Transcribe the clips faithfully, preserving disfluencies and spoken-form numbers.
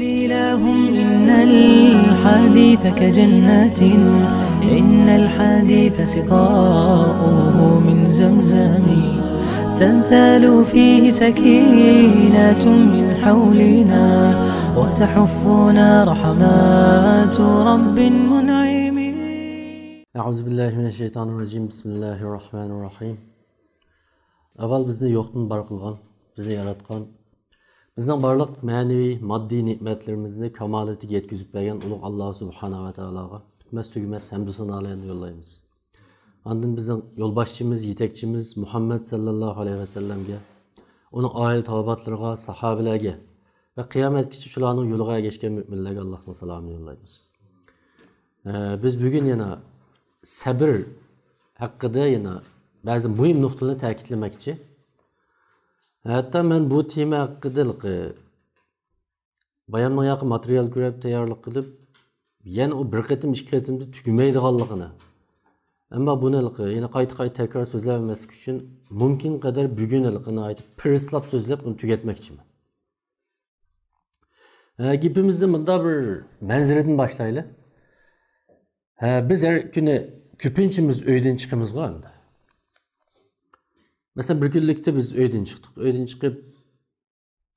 إلههم إن الحديث كجنة، إن الحديث سقاؤه من زمزم، تنثال فيه سكينة من حولنا، وتحفنا رحمات رب منعم. أعوذ بالله من الشيطان الرجيم. بسم الله الرحمن الرحيم. ئاۋۋال بىزنى يوقتىن بار قىلغان، بىزنى ياراتقان، بىزنىڭ بارلىق مەنىۋى، ماددىي نېمەتلىرىمىزنى كامالىتىگە يەتكۈزۈپ بەرگەن ئۇلۇغ ئاللا سۇبھانەھۇ ۋە تائالاغا پۈتمەس تۈگىمەس ھەمدۇ سانالارنى يوللايمىز. ئاندىن بىزنىڭ يولباشچىمىز، يېتەكچىمىز مۇھەممەد سەللەللاھۇ ئەلەيھى ۋەسەللەمگە، ئۇنىڭ ئائىلە تاۋابىئاتلىرىغا، ساھابىلەرگە ۋە قىيامەتكىچە شۇلارنىڭ يولىغا ئەگەشكەن مۆمىنلەرگە ئاللاھنىڭ سالامىنى يوللايمىز. ئە، بىز بۈگۈن يەنە سەبر ھەققىدە يەنە بەزى مۇھىم نۇقتىلارنى تەكىتلىمەكچى. ھەتتا مەن بۇ تېما ھەققىدە بايامنىڭ ياقى ماتېرىيال كۆرۈپ تەييارلىق قىلىپ، يەنە ئۇ بىر قېتىم، ئىككى قېتىمدا تۈگىمەيدىغانلىقىنى، ئەمما بۇنى يەنە قايتا-قايتا تەكرار سۆزلەۋەرمەسلىك ئۈچۈن مۇمكىن قەدەر بۈگۈن ناھايىتى پىرىسلاپ سۆزلەپ، ئۇنى تۈگەتمەكچىمەن. ھە، گېپىمىزنى مۇنداق بىر مەنزىرىدىن باشلايلى. ھە، بىز ھەر كۈنى كۆپىنچىمىز ئۆيدىن چىقىمىزغۇ ئەمدى. مەسىلەن، بىر كۈنلۈكتە بىز ئۆيدىن چىقتۇق. ئۆيدىن چىقىپ،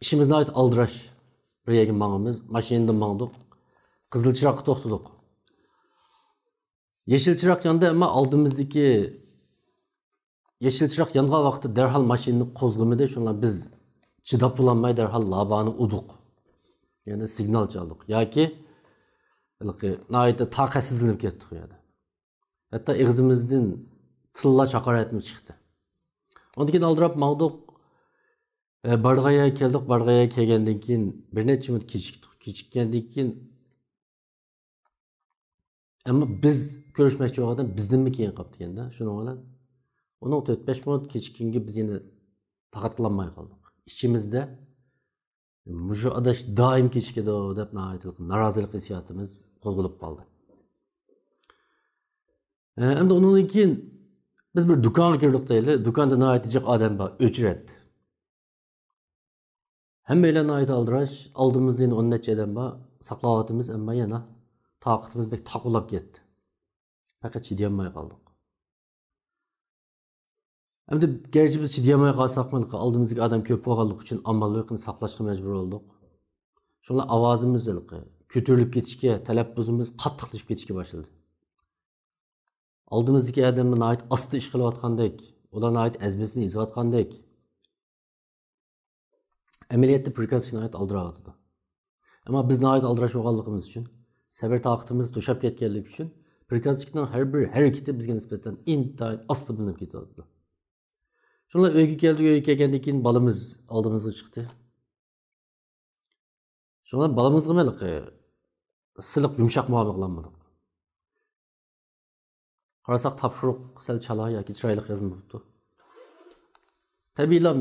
ئىشىمىز ناھايىتى ئالدىراش بىر يەرگە ماڭىمىز، ماشىنىدا ماڭدۇق. قىزىل چىراغقا توختىدۇق. يېشىل چىراغ ياندى، ئەمما ئالدىمىزدىكى يېشىل چىراغ يانغان ۋاقىتتا دەرھال ماشىنىنى قوزغىمىدى. شۇڭا بىز چىداپ بولالماي دەرھال لابانى ئۇدۇق. يەنى سىگنال چالدۇق. ياكى ھېلىقى ناھايىتى تاقەتسىزلىنىپ كەتتۇق ئۇ يەردە. ھەتتا ئېغىزىمىزدىن تىللاش ھاقارەتمۇ چىقتى. ئۇندىن كېيىن ئالدىراپ ماڭدۇق. ئە، بارغان يەرگە كەلدۇق، بارغان يەرگە كەلگەندىن كېيىن بىر نەچچە مىنۇت كېچىكتۇق. كېچىككەندىن كېيىن، ئەمما بىز كۆرۈشمەكچى بولغان ئادەم بىزدىنمۇ كېيىن قاپتىكەن-دە. شۇنىڭ بىلەن ئۇنىڭ تۆت بەش مىنۇت كېچىككىنىگە بىز يەنە تاقەت قىلالماي قالدۇق. ئىچىمىزدە، مۇشۇ ئاداش دائىم كېچىكىدۇ دەپ ناھايىتى نارازىلىق ھېسسىياتىمىز قوزغىلىپ قالدى. ئە، ئەمدى ئۇنىڭدىن كېيىن بىز بىر دۇكانغا كىردۇق دەيلى. دۇكاندا ناھايىتى جىق ئادەم بار، ئۆچرەت. ھەممەيلەن ناھايىتى ئالدىراش، ئالدىمىزدا يەنە ئون نەچچە ئادەم بار، ساقلاۋاتىمىز، ئەمما يەنە تاقىتىمىز بەك تاقىلاپ كەتتى. پەقەت چىدىيالماي قالدۇق. ئەمدى گەرچە بىز چىدىيالماي قالساقمۇ، ئالدىمىزدىكى ئادەم كۆپ بولغانلىقى ئۈچۈن ئامال يوق، يەنە ساقلاشقا مەجبۇر بولدۇق. شۇڭا ئاۋازىمىز ھېلىقى كۆتۈرۈلۈپ كېتىشكە، تەلەپپۇزىمىز قاتتىقلىشىپ كېتىشكە باشلىدى. ئالدىمىزدىكى ئادەملەر ناھايىتى ئاستا ئىش قىلىۋاتقاندەك، ئۇلار ناھايىتى ئەزمىسىنى يېزىۋاتقاندەك. ئەمەلىيەتتە پىركازچىك ناھايىتى ئالدىراۋاتىدۇ. ئەمما بىز ناھايىتى ئالدىراش بولغانلىقىمىز ئۈچۈن، سەۋر تاقىتىمىز توشاپ كەتكەنلىكى ئۈچۈن، پىركازچىكنىڭ ھەر بىر ھەرىكىتى بىزگە نىسبەتەن ئىنتايىن ئاستا بىلىنىپ كېتىۋاتىدۇ. شۇڭا ئۆيگە كەلدۇق، ئۆيگە كەلگەندىن كېيىن بالىمىز ئالدىمىزغا چىقتى. شۇڭا بالىمىزغىمۇ ھېلىقى سىلىق، يۇمشاق مۇئامىلە قىلالمىدۇق. قارىساق، تاپشۇرۇق سەل چالا ياكى چىرايلىق يازما بوپتۇ. تەبىئىيلا،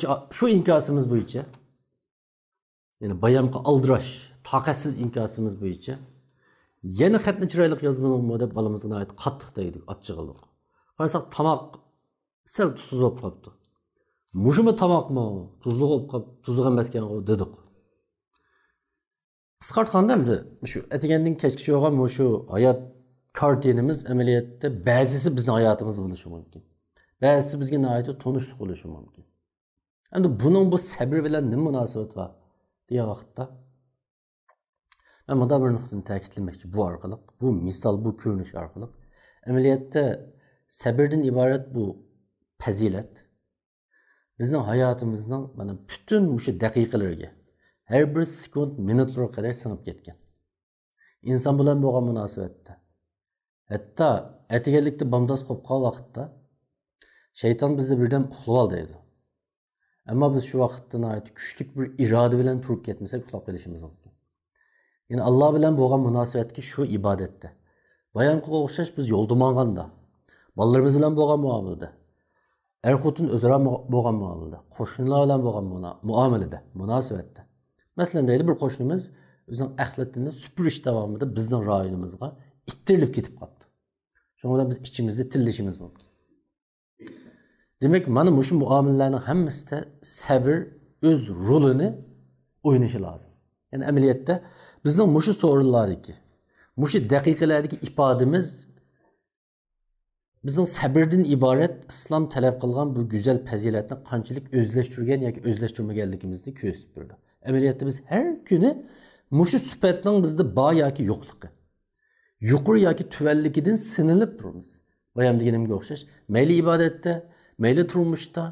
شۇ، شۇ ئىنكاسىمىز بويىچە، يەنى بايامقى ئالدىراش، تاقەتسىز ئىنكاسىمىز بويىچە، يەنە خەتنى چىرايلىق يازمىدىڭمۇ دەپ بالىمىزغا ناھايىتى قاتتىق تەگدۇق، ئاچچىقىدۇق. قارىساق، تاماق سەل تۇزسىز بولۇپ قاپتۇ. مۇشۇمۇ تاماقمۇ؟ تۇزلۇق بولۇپ قاپ-، تۇزلۇق ئەمەسكەنغۇ دېدۇق. قىسقارتقاندا، ئەمدى مۇشۇ ئەتىگەندىن كەچكىچە بولغان مۇشۇ ھايات كارتىنىمىز ئەمەلىيەتتە بەزىسى بىزنىڭ ھاياتىمىزدا بولۇشى مۇمكىن. بەزىسى بىزگە ناھايىتى تونۇشلۇق بولۇشى مۇمكىن. ئەمدى بۇنىڭ بۇ سەبر بىلەن نېمە مۇناسىۋىتى بار دېگەن ۋاقىتتا، مەن مۇنداق بىر نۇقتىنى تەكىتلىمەكچى بۇ ئارقىلىق، بۇ مىسال، بۇ كۆرۈنۈش ئارقىلىق. ئەمەلىيەتتە سەبردىن ئىبارەت بۇ پەزىلەت بىزنىڭ ھاياتىمىزنىڭ مانا پۈتۈن مۇشۇ دەقىقىلىرىگە، ھەر بىر سېكۇنت، مىنۇتلىرىغا قەدەر سىڭىپ كەتكەن. ئىنسان بىلەن بولغان مۇناسىۋەتتە، ھەتتا ئەتىگەنلىكتە بامدات قوپقان ۋاقىتتا شەيتان بىزنى بىردەم ئۇخلىۋال دەيدۇ. ئەمما بىز شۇ ۋاقىتتا ناھايىتى كۈچلۈك بىر ئىرادە بىلەن تۇرۇپ كەتمىسەك، ئۇخلاپ قېلىشىمىز مۇمكىن. يەنى ئاللا بىلەن بولغان مۇناسىۋەتتىكى شۇ ئىبادەتتە. بايامقىغا ئوخشاش بىز يولدا ماڭغاندا، بالىلىرىمىز بىلەن بولغان مۇئامىلىدە، ئەر-خوتۇن ئۆزئارا مۇ-، بولغان مۇئامىلىدە، قوشنىلار بىلەن بولغان مۇنا-، مۇئامىلىدە، مۇناسىۋەتتە. مەسىلەن، دەيلى، بىر قوشنىمىز ئۆزىنىڭ ئەخلىتىنى سۈپۈرۈش داۋامىدا بىزنىڭ رايونىمىزغا ئىتتىرىلىپ كېتىپ قاپتۇ. شۇنىڭ بىلەن بىز ئىچىمىزدە تىللىشىمىز مۇمكىن. دېمەك، مانا مۇشۇ مۇئامىلىلەرنىڭ ھەممىسىدە سەبر ئۆز رولىنى ئوينىشى لازىم. يەنى ئەمەلىيەتتە بىزنىڭ مۇشۇ سورۇنلاردىكى، مۇشۇ دەقىقىلەردىكى ئىپادىمىز بىزنىڭ سەبردىن ئىبارەت ئىسلام تەلەپ قىلغان بۇ گۈزەل پەزىلەتنى قانچىلىك ئۆزلەشتۈرگەن ياكى ئۆزلەشتۈرمىگەنلىكىمىزنى كۆرسىتىپ بېرىدۇ. ئەمەلىيەتتە بىز ھەر كۈنى مۇشۇ سۈپەتنىڭ بىزدە بار ياكى يوقلۇقى، يۇقىرى ياكى تۆۋەنلىكىدىن سىنىلىپ تۇرىمىز. بايام دېگىنىمگە ئوخشاش، مەيلى ئىبادەتتە، مەيلى تۇرمۇشتا،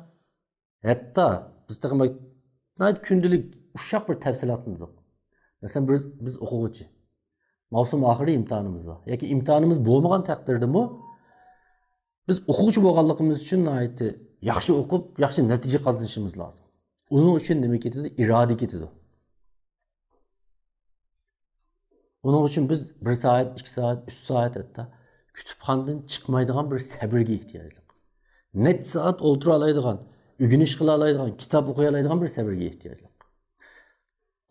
ھەتتا بىز تېخى ناھايىتى كۈندىلىك ئۇششاق بىر تەپسىلاتىمىز يوق. مەسىلەن، بىز، بىز ئوقۇغۇچى. ماۋسۇم ئاخىرى ئىمتىھانىمىز بار. ياكى ئىمتىھانىمىز بولمىغان تەقدىردىمۇ، بىز ئوقۇغۇچى بولغانلىقىمىز ئۈچۈن ناھايىتى ياخشى ئوقۇپ، ياخشى نەتىجە قازىنىشىمىز لازىم. ئۇنىڭ ئۈچۈن نېمە كېتىدۇ؟ ئىرادە كېتىدۇ. ئۇنىڭ ئۈچۈن بىز بىر سائەت، ئىككى سائەت، ئۈچ سائەت ھەتتا كۇتۇپخانىدىن چىقمايدىغان بىر سەبرگە ئېھتىياجلىق. نەچچە سائەت ئولتۇرالايدىغان، ئۆگىنىش قىلالايدىغان، كىتاب ئوقۇيالايدىغان بىر سەبرگە ئېھتىياجلىق.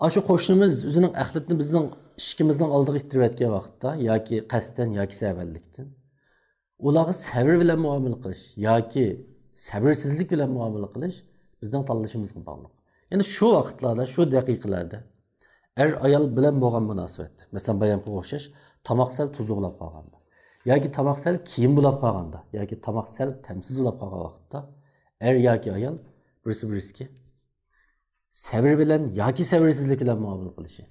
ئاشۇ قوشنىمىز ئۆزىنىڭ ئەخلىتىنى بىزنىڭ ئىشىكىمىزنىڭ ئالدىغا ئىتتىرىۋەتكەن ۋاقىتتا ياكى قەستەن ياكى سەۋەنلىكتىن ئۇلارغا سەۋر بىلەن مۇئامىلە قىلىش ياكى سەۋرسىزلىك بىلەن مۇئامىلە قىلىش بىزنىڭ تاللىشىمىزغا باغلىق. يەنى شۇ ۋاقىتلاردا، شۇ دەقىقىلەردە ئەر ئايال بىلەن بولغان مۇناسىۋەت، مەسىلەن، بايامقىغا ئوخشاش تاماق سەل تۇزلۇقلاپ قالغاندا ياكى تاماق سەل كېيىن بولاپ قالغاندا ياكى تاماق سەل تەمسىز بولاپ قالغان ۋاقىتتا ئەر ياكى ئايال بىرسى بىرسىگە سەۋر بىلەن ياكى سەۋرسىزلىك بىلەن مۇئامىلە قىلىشى.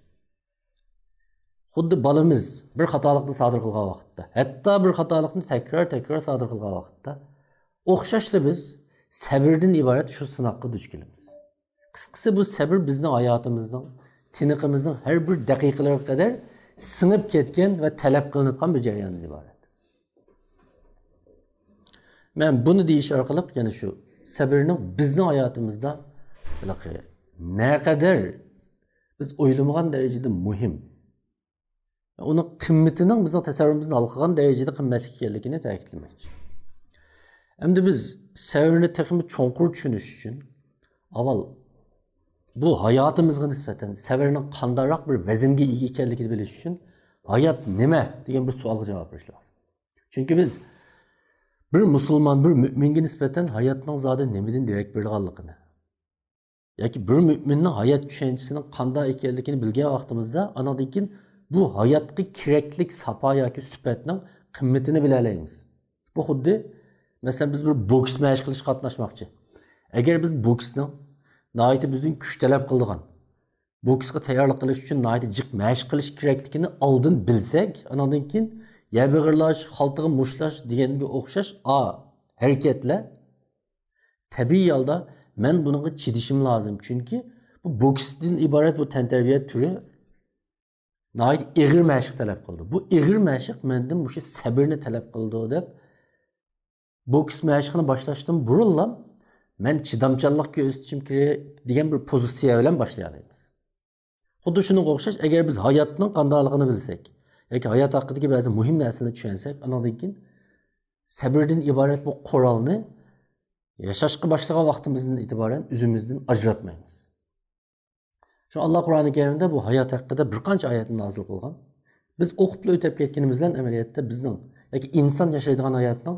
خۇددى بالىمىز بىر خاتالىقنى سادىر قىلغان ۋاقىتتا، ھەتتا بىر خاتالىقنى تەكرار تەكرار سادىر قىلغان ۋاقىتتا ئوخشاشلا بىز سەبردىن ئىبارەت شۇ سىناققا دۇچ كېلىمىز. قىسقىسى، بۇ سەبر بىزنىڭ ھاياتىمىزنىڭ، تىنىقىمىزنىڭ ھەر بىر دەقىقىلىرىگە قەدەر سىڭىپ كەتكەن ۋە تەلەپ قىلىنىدىغان بىر جەرياندىن ئىبارەت. مەن بۇنى دېيىش ئارقىلىق يەنە شۇ سەبرنىڭ بىزنىڭ ھاياتىمىزدا ھېلىقى نەقەدەر بىز ئويلىمىغان دەرىجىدە مۇھىم، ئۇنىڭ قىممىتىنىڭ بىزنىڭ تەسەۋۋۇرىمىزدىن ھالقىغان دەرىجىدە قىممەتلىك ئىكەنلىكىنى تەكىتلىمەكچى. ئەمدى بىز سەۋرنى تېخىمۇ چوڭقۇر چۈشىنىش ئۈچۈن، ئاۋۋال بۇ ھاياتىمىزغا نىسبەتەن سەۋرنىڭ قانداقراق بىر ۋەزىنگە ئىگە ئىكەنلىكىنى بىلىش ئۈچۈن، ھايات نېمە دېگەن بىر سوئالغا جاۋاب بېرىش لازىم. چۈنكى بىز بىر مۇسۇلمان، بىر مۆمىنگە نىسبەتەن ھاياتنىڭ زادى نېمىدىن دېرەك بېرىدىغانلىقىنى ياكى بىر مۆمىننىڭ ھايات چۈشەنچىسىنىڭ قانداق ئىكەنلىكىنى بىلگەن ۋاقتىمىزدا، ئانىڭدىن كېيىن بۇ ھاياتقا كېرەكلىك ساپا ياكى سۈپەتنىڭ قىممىتىنى بىلەلەيمىز. بۇ خۇددى، مەسىلەن، بىز بىر بوكس مەشىق قىلىشقا قاتناشماقچى. ئەگەر بىز بوكسنىڭ ناھايىتى بىزدىن كۈچ تەلەپ قىلىدىغان، بوكسقا تەييارلىق قىلىش ئۈچۈن ناھايىتى جىق مەشىق قىلىش كېرەكلىكىنى ئالدىن بىلسەك، ئانىڭدىن كېيىن يەر بېغىرلاش، خالتىغا مۇشتلاش دېگەنگە ئوخشاش ئا ھەرىكەتلەر تەبىئىي ھالدا مەن بۇنىڭغا چىدىشىم لازىم، چۈنكى بۇ بوكستىن ئىبارەت بۇ تەنتەربىيە تۈرى ناھايىتى ئېغىر مەشىق تەلەپ قىلىدۇ. بۇ ئېغىر مەشىق مەندىن مۇشۇ سەبرنى تەلەپ قىلىدۇ دەپ، بوكس مەشىقىنى باشلاشتىن بۇرۇنلا مەن چىدامچانلىق كۆرسىتىشىم كېرەك دېگەن بىر پوزىتسىيە بىلەن باشلىيالايمىز. خۇددى شۇنىڭغا ئوخشاش، ئەگەر بىز ھاياتنىڭ قانداقلىقىنى بىلسەك ياكى ھايات ھەققىدىكى بەزى مۇھىم نەرسىلەرنى چۈشەنسەك، ئانىڭدىن كېيىن سەبردىن ئىبارەت بۇ قورالنى ياشاشقا باشلىغان ۋاقتىمىزدىن ئېتىبارەن ئۆزىمىزدىن ئاجراتمايمىز. شۇ ئاللا قۇرئانى كەرىمدە بۇ ھايات ھەققىدە بىر قانچە ئايەتنى نازىل قىلغان. بىز ئوقۇپلا ئۆتۈپ كەتكىنىمىز بىلەن ئەمەلىيەتتە بىزنىڭ ياكى ئىنسان ياشايدىغان ھاياتنىڭ،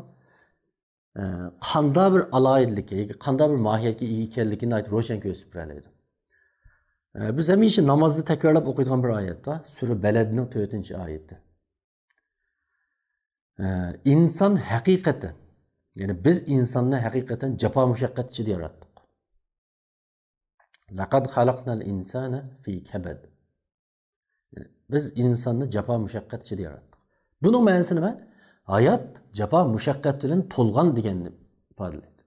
ئە، قانداق بىر ئالاھىدىلىكى ياكى قانداق بىر ماھىيەتكە ئىگە ئىكەنلىكىنى ناھايىتى روشەن كۆرسىتىپ بېرەلەيدۇ. ئە، بىز ھەمىشە نامازدا تەكرارلاپ ئوقۇيدىغان بىر ئايەت بار. سۈرە بەلەدنىڭ تۆتىنچى ئايىتى. ئە، ئىنسان ھەقىقەتەن، يەنى بىز ئىنساننى ھەقىقەتەن جاپا مۇشەققەت ئىچىدە ياراتتۇق. لەقەد خەلەقنەل ئىنسانە فى كەبەد. بىز ئىنساننى جاپا مۇشەققەت ئىچىدە ياراتتۇق. بۇنىڭ مەنىسى نېمە؟ ھايات جاپا مۇشەققەت بىلەن تولغان دېگەننى ئىپادىلەيدۇ.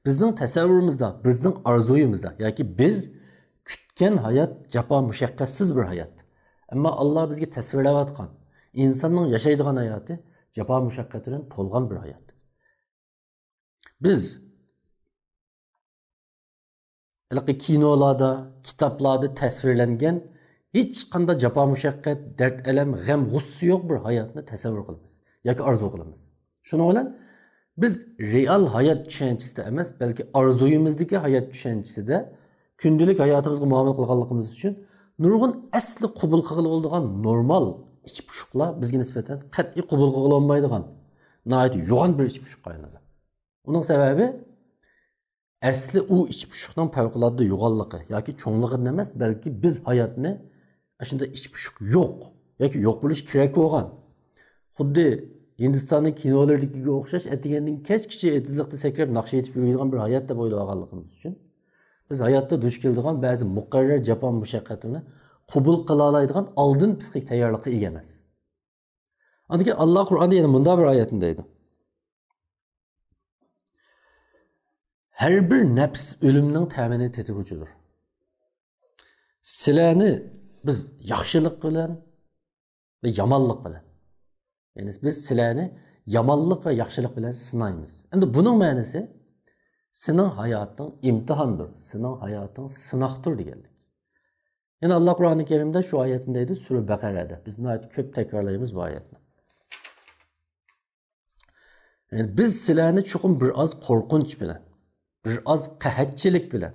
بىزنىڭ تەسەۋۋۇرىمىزدا، بىزنىڭ ئارزۇيىمىزدا ياكى بىز كۈتكەن ھايات جاپا مۇشەققەتسىز بىر ھايات. ئەمما ئاللا بىزگە تەسۋىرلەۋاتقان ئىنساننىڭ ياشايدىغان ھاياتى جاپا مۇشەققەت بىلەن تولغان بىر ھايات. بىز ھېلىقى كىنولاردا، كىتابلاردا تەسۋىرلەنگەن ھېچقانداق جاپا مۇشەققەت، دەرد ئەلەم، غەم غۇسسە يوق بىر ھاياتنى تەسەۋۋۇر قىلىمىز ياكى ئارزۇ قىلىمىز. شۇنىڭ بىلەن بىز رېئال ھايات چۈشەنچىسىدە ئەمەس، بەلكى ئارزۇيىمىزدىكى ھايات چۈشەنچىسىدە كۈندىلىك ھاياتىمىزغا مۇئامىلە قىلغانلىقىمىز ئۈچۈن نۇرغۇن ئەسلى قوبۇل قىلغىلى بولىدىغان نورمال ئىچ پۇشۇقلار بىزگە نىسبەتەن قەتئىي قوبۇل قىلغىلى بولمايدىغان ناھايىتى يوغان بىر ئىچ پۇشۇققا ئايلىنىدۇ. ئۇنىڭ سەۋەبى ئەسلى ئۇ ئىچ پۇشۇقنىڭ پەۋقۇلئاددە يوغانلىقى ياكى چوڭلۇقىدىن ئەمەس، بەلكى بىز ھاياتنى ئاشۇنداق ئىچ پۇشۇق يوق ياكى يوق بولۇشى كېرەك بولغان، خۇددى ھىندىستاننىڭ كىنولىرىدىكىگە ئوخشاش ئەتىگەندىن كەچكىچە ئېتىزلىقتا سەكرەپ ناخشا ئېيتىپ يۈرىدىغان بىر ھايات دەپ ئويلاۋالغانلىقىمىز ئۈچۈن، بىز ھاياتتا دۇچ كېلىدىغان بەزى مۇقەررەر جاپا مۇشەققەتلەرنى قوبۇل قىلالايدىغان ئالدىن پسىخىك تەييارلىققا ئىگە ئەمەس. ئاندىن كېيىن ئاللا قۇرئاندا يەنە مۇنداق بىر ئايەتنى دەيدۇ: ھەر بىر نەپس ئۆلۈمنىڭ تەمىنى تېتىغۇچىدۇر. سىلەرنى بىز ياخشىلىق بىلەن ۋە يامانلىق بىلەن، يەنى بىز سىلەرنى يامانلىق ۋە ياخشىلىق بىلەن سىنايمىز. ئەمدى بۇنىڭ مەنىسى، سېنىڭ ھاياتىڭ ئىمتىھاندۇر، سېنىڭ ھاياتىڭ سىناقتۇر دېگەنلىك. يەنە ئاللا قۇرئانى كەرىمدە شۇ ئايەتنى دەيدۇ، سۈرە بەقەرەدە. بىز ناھايىتى كۆپ تەكرارلايمىز بۇ ئايەتنى. يەنى بىز سىلەرنى چوقۇم بىر ئاز قورقۇنچ بىلەن، بىر ئاز قەھەتچىلىك بىلەن،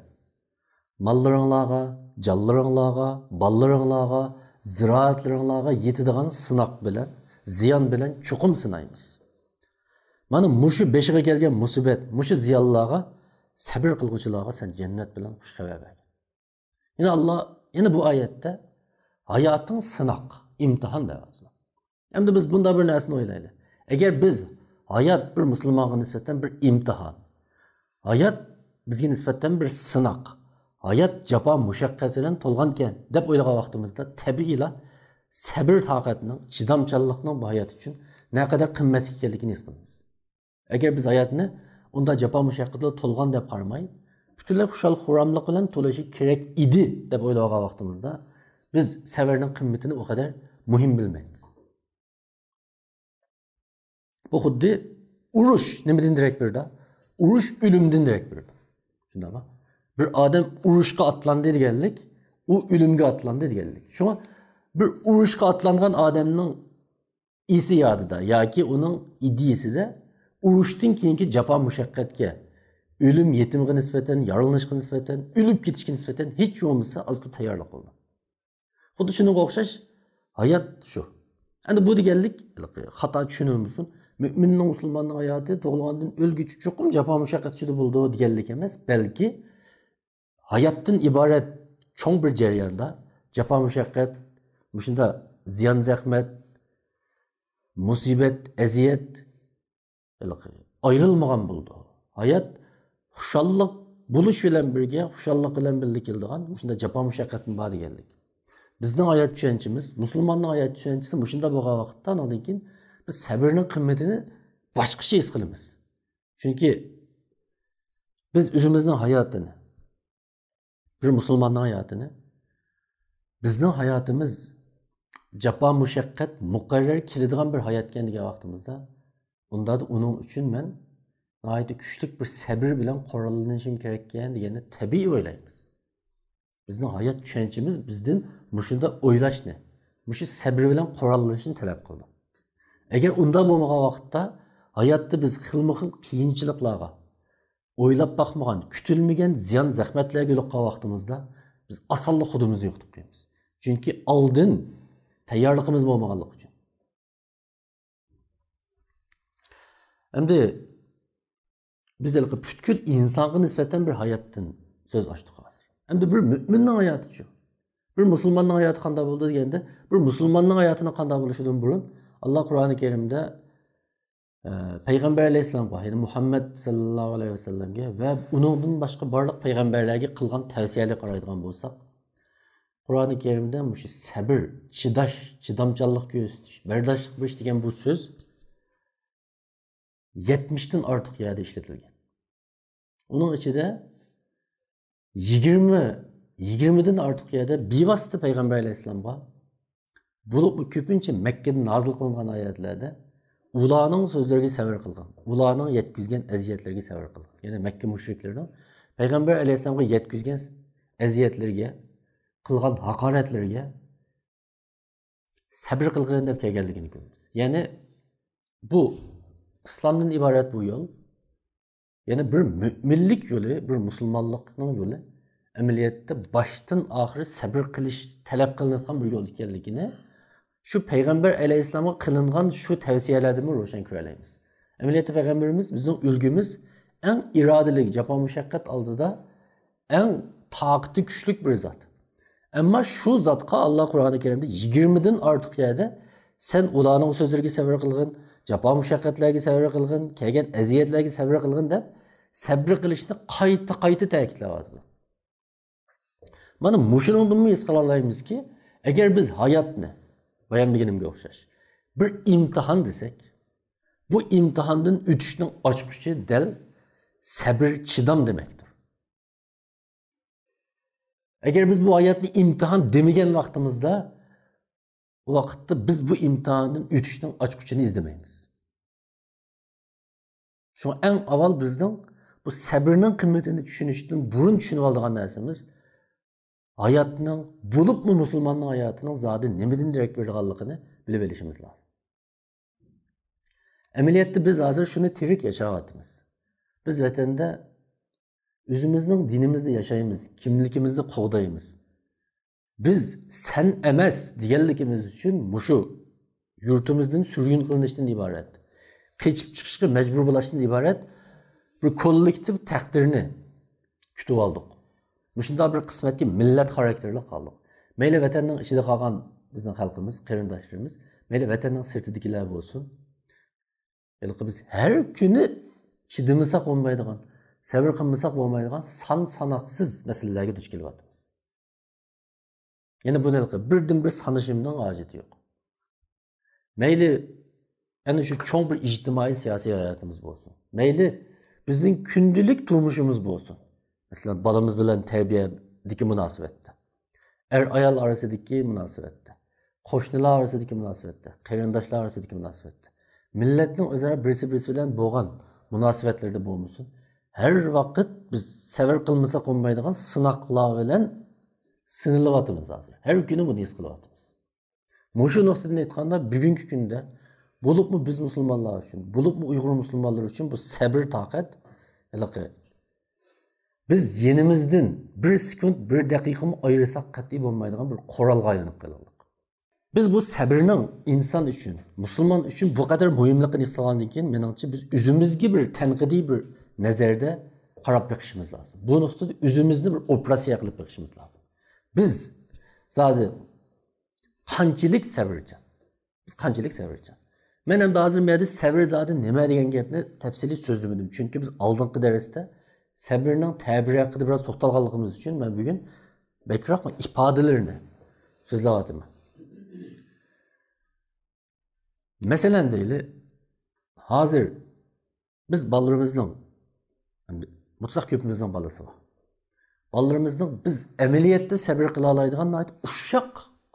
ماللىرىڭلارغا، جانلىرىڭلارغا، بالىلىرىڭلارغا، زىرائەتلىرىڭلارغا يېتىدىغان سىناق بىلەن، زىيان بىلەن چوقۇم سىنايمىز. مانا مۇشۇ بېشىغا كەلگەن مۇسىبەت، مۇشۇ زىيانلارغا سەبىر قىلغۇچىلارغا سەن جەننەت بىلەن خۇش خەۋەر بەرگىن. يەنە ئاللا، يەنە بۇ ئايەتتە ھاياتىڭ سىناق، ئىمتىھان دەۋاتىدۇ. ئەمدى بىز بۇنداق بىر نەرسىنى ئويلايلى. ئەگەر بىز ھايات بىر مۇسۇلمانغا نىسبەتەن بىر ئىمتىھان، ھايات بىزگە نىسبەتەن بىر سىناق، ھايات جاپا مۇشەققەت بىلەن تولغانكەن دەپ ئويلىغان ۋاقتىمىزدا تەبىئىيلا سەبىر تاقەتنىڭ، چىدامچانلىقنىڭ بۇ ھايات ئۈچۈن نەقەدەر قىممەتلىك ئىكەنلىكىنى ھېس قىلىمىز. ئەگەر بىز ھاياتنى ئۇنداق جاپا مۇشەققەتلەر تولغان دەپ قارىماي، پۈتۈنلەي خۇشال-خۇراملىق بىلەن تولىشى كېرەك ئىدى دەپ ئويلىغان ۋاقتىمىزدا، بىز سەۋرنىڭ قىممىتىنى ئۇ قەدەر مۇھىم بىلمەيمىز. بۇ خۇددى ئۇرۇش نېمىدىن دېرەك بېرىدۇ؟ ئۇرۇش ئۆلۈمدىن دېرەك بېرىدۇ. شۇنداقمۇ؟ بىر ئادەم ئۇرۇشقا ئاتلاندى دېگەنلىك، ئۇ ئۆلۈمگە ئاتلاندى دېگەنلىك. شۇڭا بىر ئۇرۇشقا ئاتلانغان ئادەمنىڭ ئېسى يادىدا ياكى ئۇنىڭ ئىدىيىسىدە ئۇرۇشتىن كېيىنكى جاپا مۇشەققەتكە، ئۆلۈم يېتىمىگە نىسبەتەن، يارىلىنىشقا نىسبەتەن، ئۆلۈپ كېتىشكە نىسبەتەن ھېچ بولمىسا ئازغا تەييارلىق بولىدۇ. خۇددى شۇنىڭغا ئوخشاش ھايات شۇ. ئەمدى بۇ دېگەنلىك خاتا چۈشىنىلمىسۇن. مۆمىننىڭ، مۇسۇلماننىڭ ھاياتى تۇغۇلغاندىن ئۆلگۈچە چوقۇم جاپا مۇشەققەت ئىچىدە بولىدۇ دېگەنلىك ئەمەس، بەلكى ھاياتتىن ئىبارەت چوڭ بىر جەرياندا جاپا مۇشەققەت، مۇشۇنداق زىيان زەخمەت، مۇسىبەت، ئەزىيەت، ھېلىقى ئايرىلمىغان بولىدۇ. ھايات خۇشاللىق بولۇش بىلەن بىرگە، خۇشاللىق بىلەن بىللە كېلىدىغان مۇشۇنداق جاپا مۇشەققەتمۇ بار دېگەنلىك. بىزنىڭ ھايات چۈشەنچىمىز، مۇسۇلماننىڭ ھايات چۈشەنچىسى مۇشۇنداق بولغان ۋاقىتتا، ئاندىن كېيىن بىز سەبرنىڭ قىممىتىنى باشقىچە ھېس قىلىمىز. چۈنكى بىز ئۆزىمىزنىڭ ھاياتىنى، بىر مۇسۇلماننىڭ ھاياتىنى، بىزنىڭ ھاياتىمىز جاپا مۇشەققەت مۇقەررەر كېلىدىغان بىر ھاياتكەن دېگەن ۋاقتىمىزدا، ئۇندادا ئۇنىڭ ئۈچۈن مەن ناھايىتى كۈچلۈك بىر سەبر بىلەن قوراللىنىشىم كېرەككەن دېگەننى تەبىئىي ئويلايمىز. بىزنىڭ ھايات چۈشەنچىمىز بىزدىن مۇشۇنداق ئويلاشنى، مۇشۇ سەبر بىلەن قوراللىنىشنى تەلەپ قىلىدۇ. ئەگەر ئۇنداق بولمىغان ۋاقىتتا، ھاياتتا بىز خىلمۇ خىل قىيىنچىلىقلارغا، ئويلاپ باقمىغان، كۈتۈلمىگەن زىيان زەخمەتلەرگە يولۇققان ۋاقتىمىزدا، بىز ئاسانلا خۇدىمىزنى يوقىتىپ قويىمىز. چۈنكى ئالدىن تەييارلىقىمىز بولمىغانلىقى ئۈچۈن. ئەمدى بىز ھېلىقى پۈتكۈل ئىنسانغا نىسبەتەن بىر ھاياتتىن سۆز ئاچتۇق ھازىر. ئەمدى بىر مۆمىننىڭ ھاياتىچۇ؟ بىر مۇسۇلماننىڭ ھاياتى قانداق بولىدۇ دېگەندە، بىر مۇسۇلماننىڭ ھاياتىنىڭ قانداق بولۇشىدىن بۇرۇن، ئاللا قۇرئانى كەرىمدە، ئە، پەيغەمبەر ئەلەيھىسسالامغا، يەنى مۇھەممەد سەللەللاھۇ ئەلەيھى ۋەسەللەمگە ۋە ئۇنىڭدىن باشقا بارلىق پەيغەمبەرلەرگە قىلغان تەۋسىيەلەرگە قارايدىغان بولساق، قۇرئانى كەرىمدە مۇشۇ سەبر، چىداش، چىدامچانلىق كۆرسىتىش، بەرداشلىق بېرىش دېگەن بۇ سۆز يەتمىشتىن ئارتۇق يەردە ئىشلىتىلگەن. ئۇنىڭ ئىچىدە يىگىرمە، يىگىرمىدىن ئارتۇق يەردە بىۋاسىتە پەيغەمبەر ئەلەيھىسسالامغا، بولۇپمۇ كۆپىنچە مەككىدە نازىل قىلىنغان ئايەتلەردە ئۇلارنىڭ سۆزلىرىگە سەۋر قىلغان، ئۇلارنىڭ يەتكۈزگەن ئەزىيەتلىرىگە سەۋر قىلغان. يەنى مەككە مۇشرىكلىرىنىڭ پەيغەمبەر ئەلەيھىسسالامغا يەتكۈزگەن ئەزىيەتلىرىگە، قىلغان ھاقارەتلىرىگە سەبر قىلغىن دەپ كەلگەنلىكىنى كۆرىمىز. يەنى بۇ ئىسلامدىن ئىبارەت بۇ يول. يەنى بىر مۆمىنلىك يولى، بىر مۇسۇلمانلىقنىڭ يولى ئەمەلىيەتتە باشتىن ئاخىرى سەبر قىلىش تەلەپ قىلىنىدىغان بىر يول ئىكەنلىكىنى شۇ پەيغەمبەر ئەلەيھىسسالامغا قىلىنغان شۇ تەۋسىيەلەردىنمۇ روشەن كۆرەلەيمىز. ئەمەلىيەتتە پەيغەمبىرىمىز بىزنىڭ ئۈلگىمىز، ئەڭ ئىرادىلىك، جاپا مۇشەققەت ئالدىدا ئەڭ تاقىتى كۈچلۈك بىر زات. ئەمما شۇ زاتقا ئاللا قۇرئانى كەرىمدە يىگىرمىدىن ئارتۇق يەردە سەن ئۇلارنىڭ سۆزلىرىگە سەۋر قىلغىن، جاپا مۇشەققەتلەرگە سەۋر قىلغىن، كەلگەن ئەزىيەتلەرگە سەۋر قىلغىن دەپ سەبر قىلىشنى قايتا قايتا تەكىتلەۋاتىدۇ. مانا مۇشۇنىڭدىنمۇ ھېس قىلالايمىزكى، ئەگەر بىز ھاياتنى، بايام دېگىنىمگە ئوخشاش، بىر ئىمتىھان دېسەك، بۇ ئىمتىھاندىن ئۆتۈشنىڭ ئاچقۇچى دەل سەبر، چىدام دېمەكتۇر. ئەگەر بىز بۇ ھاياتنى ئىمتىھان دېمىگەن ۋاقتىمىزدا، ئۇ ۋاقىتتا بىز بۇ ئىمتىھاندىن ئۆتۈشنىڭ ئاچقۇچىنى ئىزدىمەيمىز. شۇڭا ئەڭ ئاۋۋال بىزنىڭ بۇ سەبرنىڭ قىممىتىنى چۈشىنىشتىن بۇرۇن چۈشىنىۋالىدىغان نەرسىمىز، ھاياتنىڭ، بولۇپمۇ مۇسۇلماننىڭ ھاياتىنىڭ زادى نېمىدىن دېرەك بېرىدىغانلىقىنى بىلىپ ئېلىشىمىز لازىم. ئەمەلىيەتتە بىز ھازىر شۇنى تىرىك ياشاۋاتىمىز. بىز ۋەتەندە ئۆزىمىزنىڭ دىنىمىزدا ياشايمىز، كىملىكىمىزنى قوغدايمىز. بىز سەن ئەمەس دېگەنلىكىمىز ئۈچۈن مۇشۇ يۇرتىمىزدىن سۈرگۈن قىلىنىشتىن ئىبارەت، قېچىپ چىقىشقا مەجبۇر بولۇشتىن ئىبارەت بىر كوللېكتىپ تەقدىرنى كۈتۈۋالدۇق. مۇشۇنداق بىر قىسمەتكە مىللەت خاراكتېرلىك قالدۇق. مەيلى ۋەتەننىڭ ئىچىدە قالغان بىزنىڭ خەلقىمىز، قېرىنداشلىرىمىز، مەيلى ۋەتەننىڭ سىرتىدىكىلەر بولسۇن، ھېلىقى بىز ھەر كۈنى چىدىمىساق بولمايدىغان، سەۋر قىلمىساق بولمايدىغان سان ساناقسىز مەسىلىلەرگە دۇچ كېلىۋاتىمىز. يەنە بۇنى ھېلىقى بىردىن بىر سانىشىمنىڭ ھاجىتى يوق. مەيلى ئەنە شۇ چوڭ بىر ئىجتىمائىي سىياسىي ھاياتىمىز بولسۇن، مەيلى بىزنىڭ كۈندىلىك تۇرمۇشىمىز بولسۇن، مەسىلەن، بالىمىز بىلەن تەربىيەدىكى مۇناسىۋەتتە، ئەر-ئايال ئارىسىدىكى مۇناسىۋەتتە، قوشنىلار ئارىسىدىكى مۇناسىۋەتتە، قېرىنداشلار ئارىسىدىكى مۇناسىۋەتتە، مىللەتنىڭ ئۆزئارا بىرسى-بىرسى بىلەن بولغان مۇناسىۋەتلىرىدە بولمىسۇن، ھەر ۋاقىت بىز سەۋر قىلمىساق بولمايدىغان سىناقلار بىلەن سىنىلىۋاتىمىز ھازىر. ھەر كۈنى بۇنى ھېس قىلىۋاتىمىز. مۇشۇ نۇقتىدىن ئېيتقاندا، بۈگۈنكى كۈندە بولۇپمۇ بىز مۇسۇلمانلار ئۈچۈن، بولۇپمۇ ئۇيغۇر مۇسۇلمانلىرى ئۈچۈن بۇ سەبر تاقەت ھېلىقى بىز يېنىمىزدىن بىر سېكۇنت، بىر دەقىقىمۇ ئايرىساق قەتئىي بولمايدىغان بىر قورالغا ئايلىنىپ قېلىۋالدۇق. بىز بۇ سەبرنىڭ ئىنسان ئۈچۈن، مۇسۇلمان ئۈچۈن بۇ قەدەر مۇھىملىقىنى ھېس قىلغاندىن كېيىن، مېنىڭچە بىز ئۆزىمىزگە بىر تەنقىدىي بىر نەزەردە قاراپ بېقىشىمىز لازىم. بۇ نۇقتىدا ئۆزىمىزنى بىر ئوپېراتسىيە قىلىپ بېقىشىمىز لازىم. بىز زادى قانچىلىك سەۋرچان؟ بىز قانچىلىك سەۋرچان؟ مەن ئەمدى ھازىر بۇ يەردە سەۋر زادى نېمە دېگەن گەپنى تەپسىلىي سۆزلىمىدىم. چۈنكى بىز ئالدىنقى دەرستە سەبرنىڭ تەبىرى ھەققىدە بىراز توختالغانلىقىمىز ئۈچۈن مەن بۈگۈن بەكرەك ئىپادىلىرىنى سۆزلەۋاتىمەن. مەسىلەن دەيلى، ھازىر بىز بالىلىرىمىزنىڭ، مۇتلەق كۆپىمىزنىڭ بالىسى بار. بالىلىرىمىزنىڭ بىز ئەمەلىيەتتە سەۋر قىلالايدىغان ناھايىتى ئۇششاق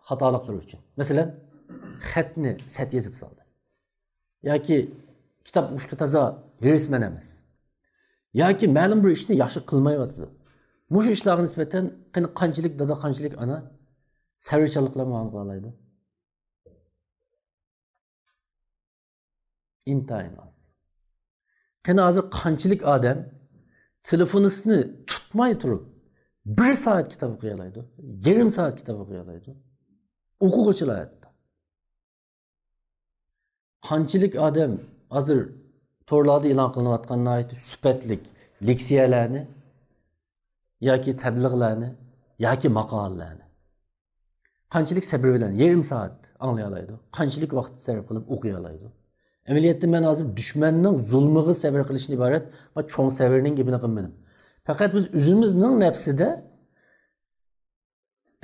خاتالىقلىرى ئۈچۈن. مەسىلەن، خەتنى سەت يېزىپ سالدى. ياكى كىتاب ئوقۇشقا تازا ھېرىسمەن ئەمەس. ياكى مەلۇم بىر ئىشنى ياخشى قىلمايۋاتىدۇ. مۇشۇ ئىشلارغا نىسبەتەن قېنى قانچىلىك دادا، قانچىلىك ئانا سەۋرچانلىق بىلەن مۇئامىلە قىلالايدۇ؟ ئىنتايىن ئاز. قېنى ھازىر قانچىلىك ئادەم تېلېفونىسىنى تۇتماي تۇرۇپ، بىر سائەت كىتاب ئوقۇيالايدۇ، يېرىم سائەت كىتاب ئوقۇيالايدۇ؟ ئوقۇغۇچىلار ھەتتا. قانچىلىك ئادەم ھازىر تورلاردا ئېلان قىلىنىۋاتقان ناھايىتى سۈپەتلىك لېكسىيەلەرنى ياكى تەبلىغلارنى ياكى ماقالىلەرنى قانچىلىك سەبرى بىلەن يېرىم سائەت ئاڭلىيالايدۇ؟ قانچىلىك ۋاقىت سەرپ قىلىپ ئوقۇيالايدۇ؟ ئەمەلىيەتتە مەن ھازىر دۈشمەننىڭ زۇلمىغا سەۋر قىلىشتىن ئىبارەت بىر چوڭ سەۋرنىڭ گېپىنى قىلمىدىم. پەقەت بىز ئۆزىمىزنىڭ نەپسىدە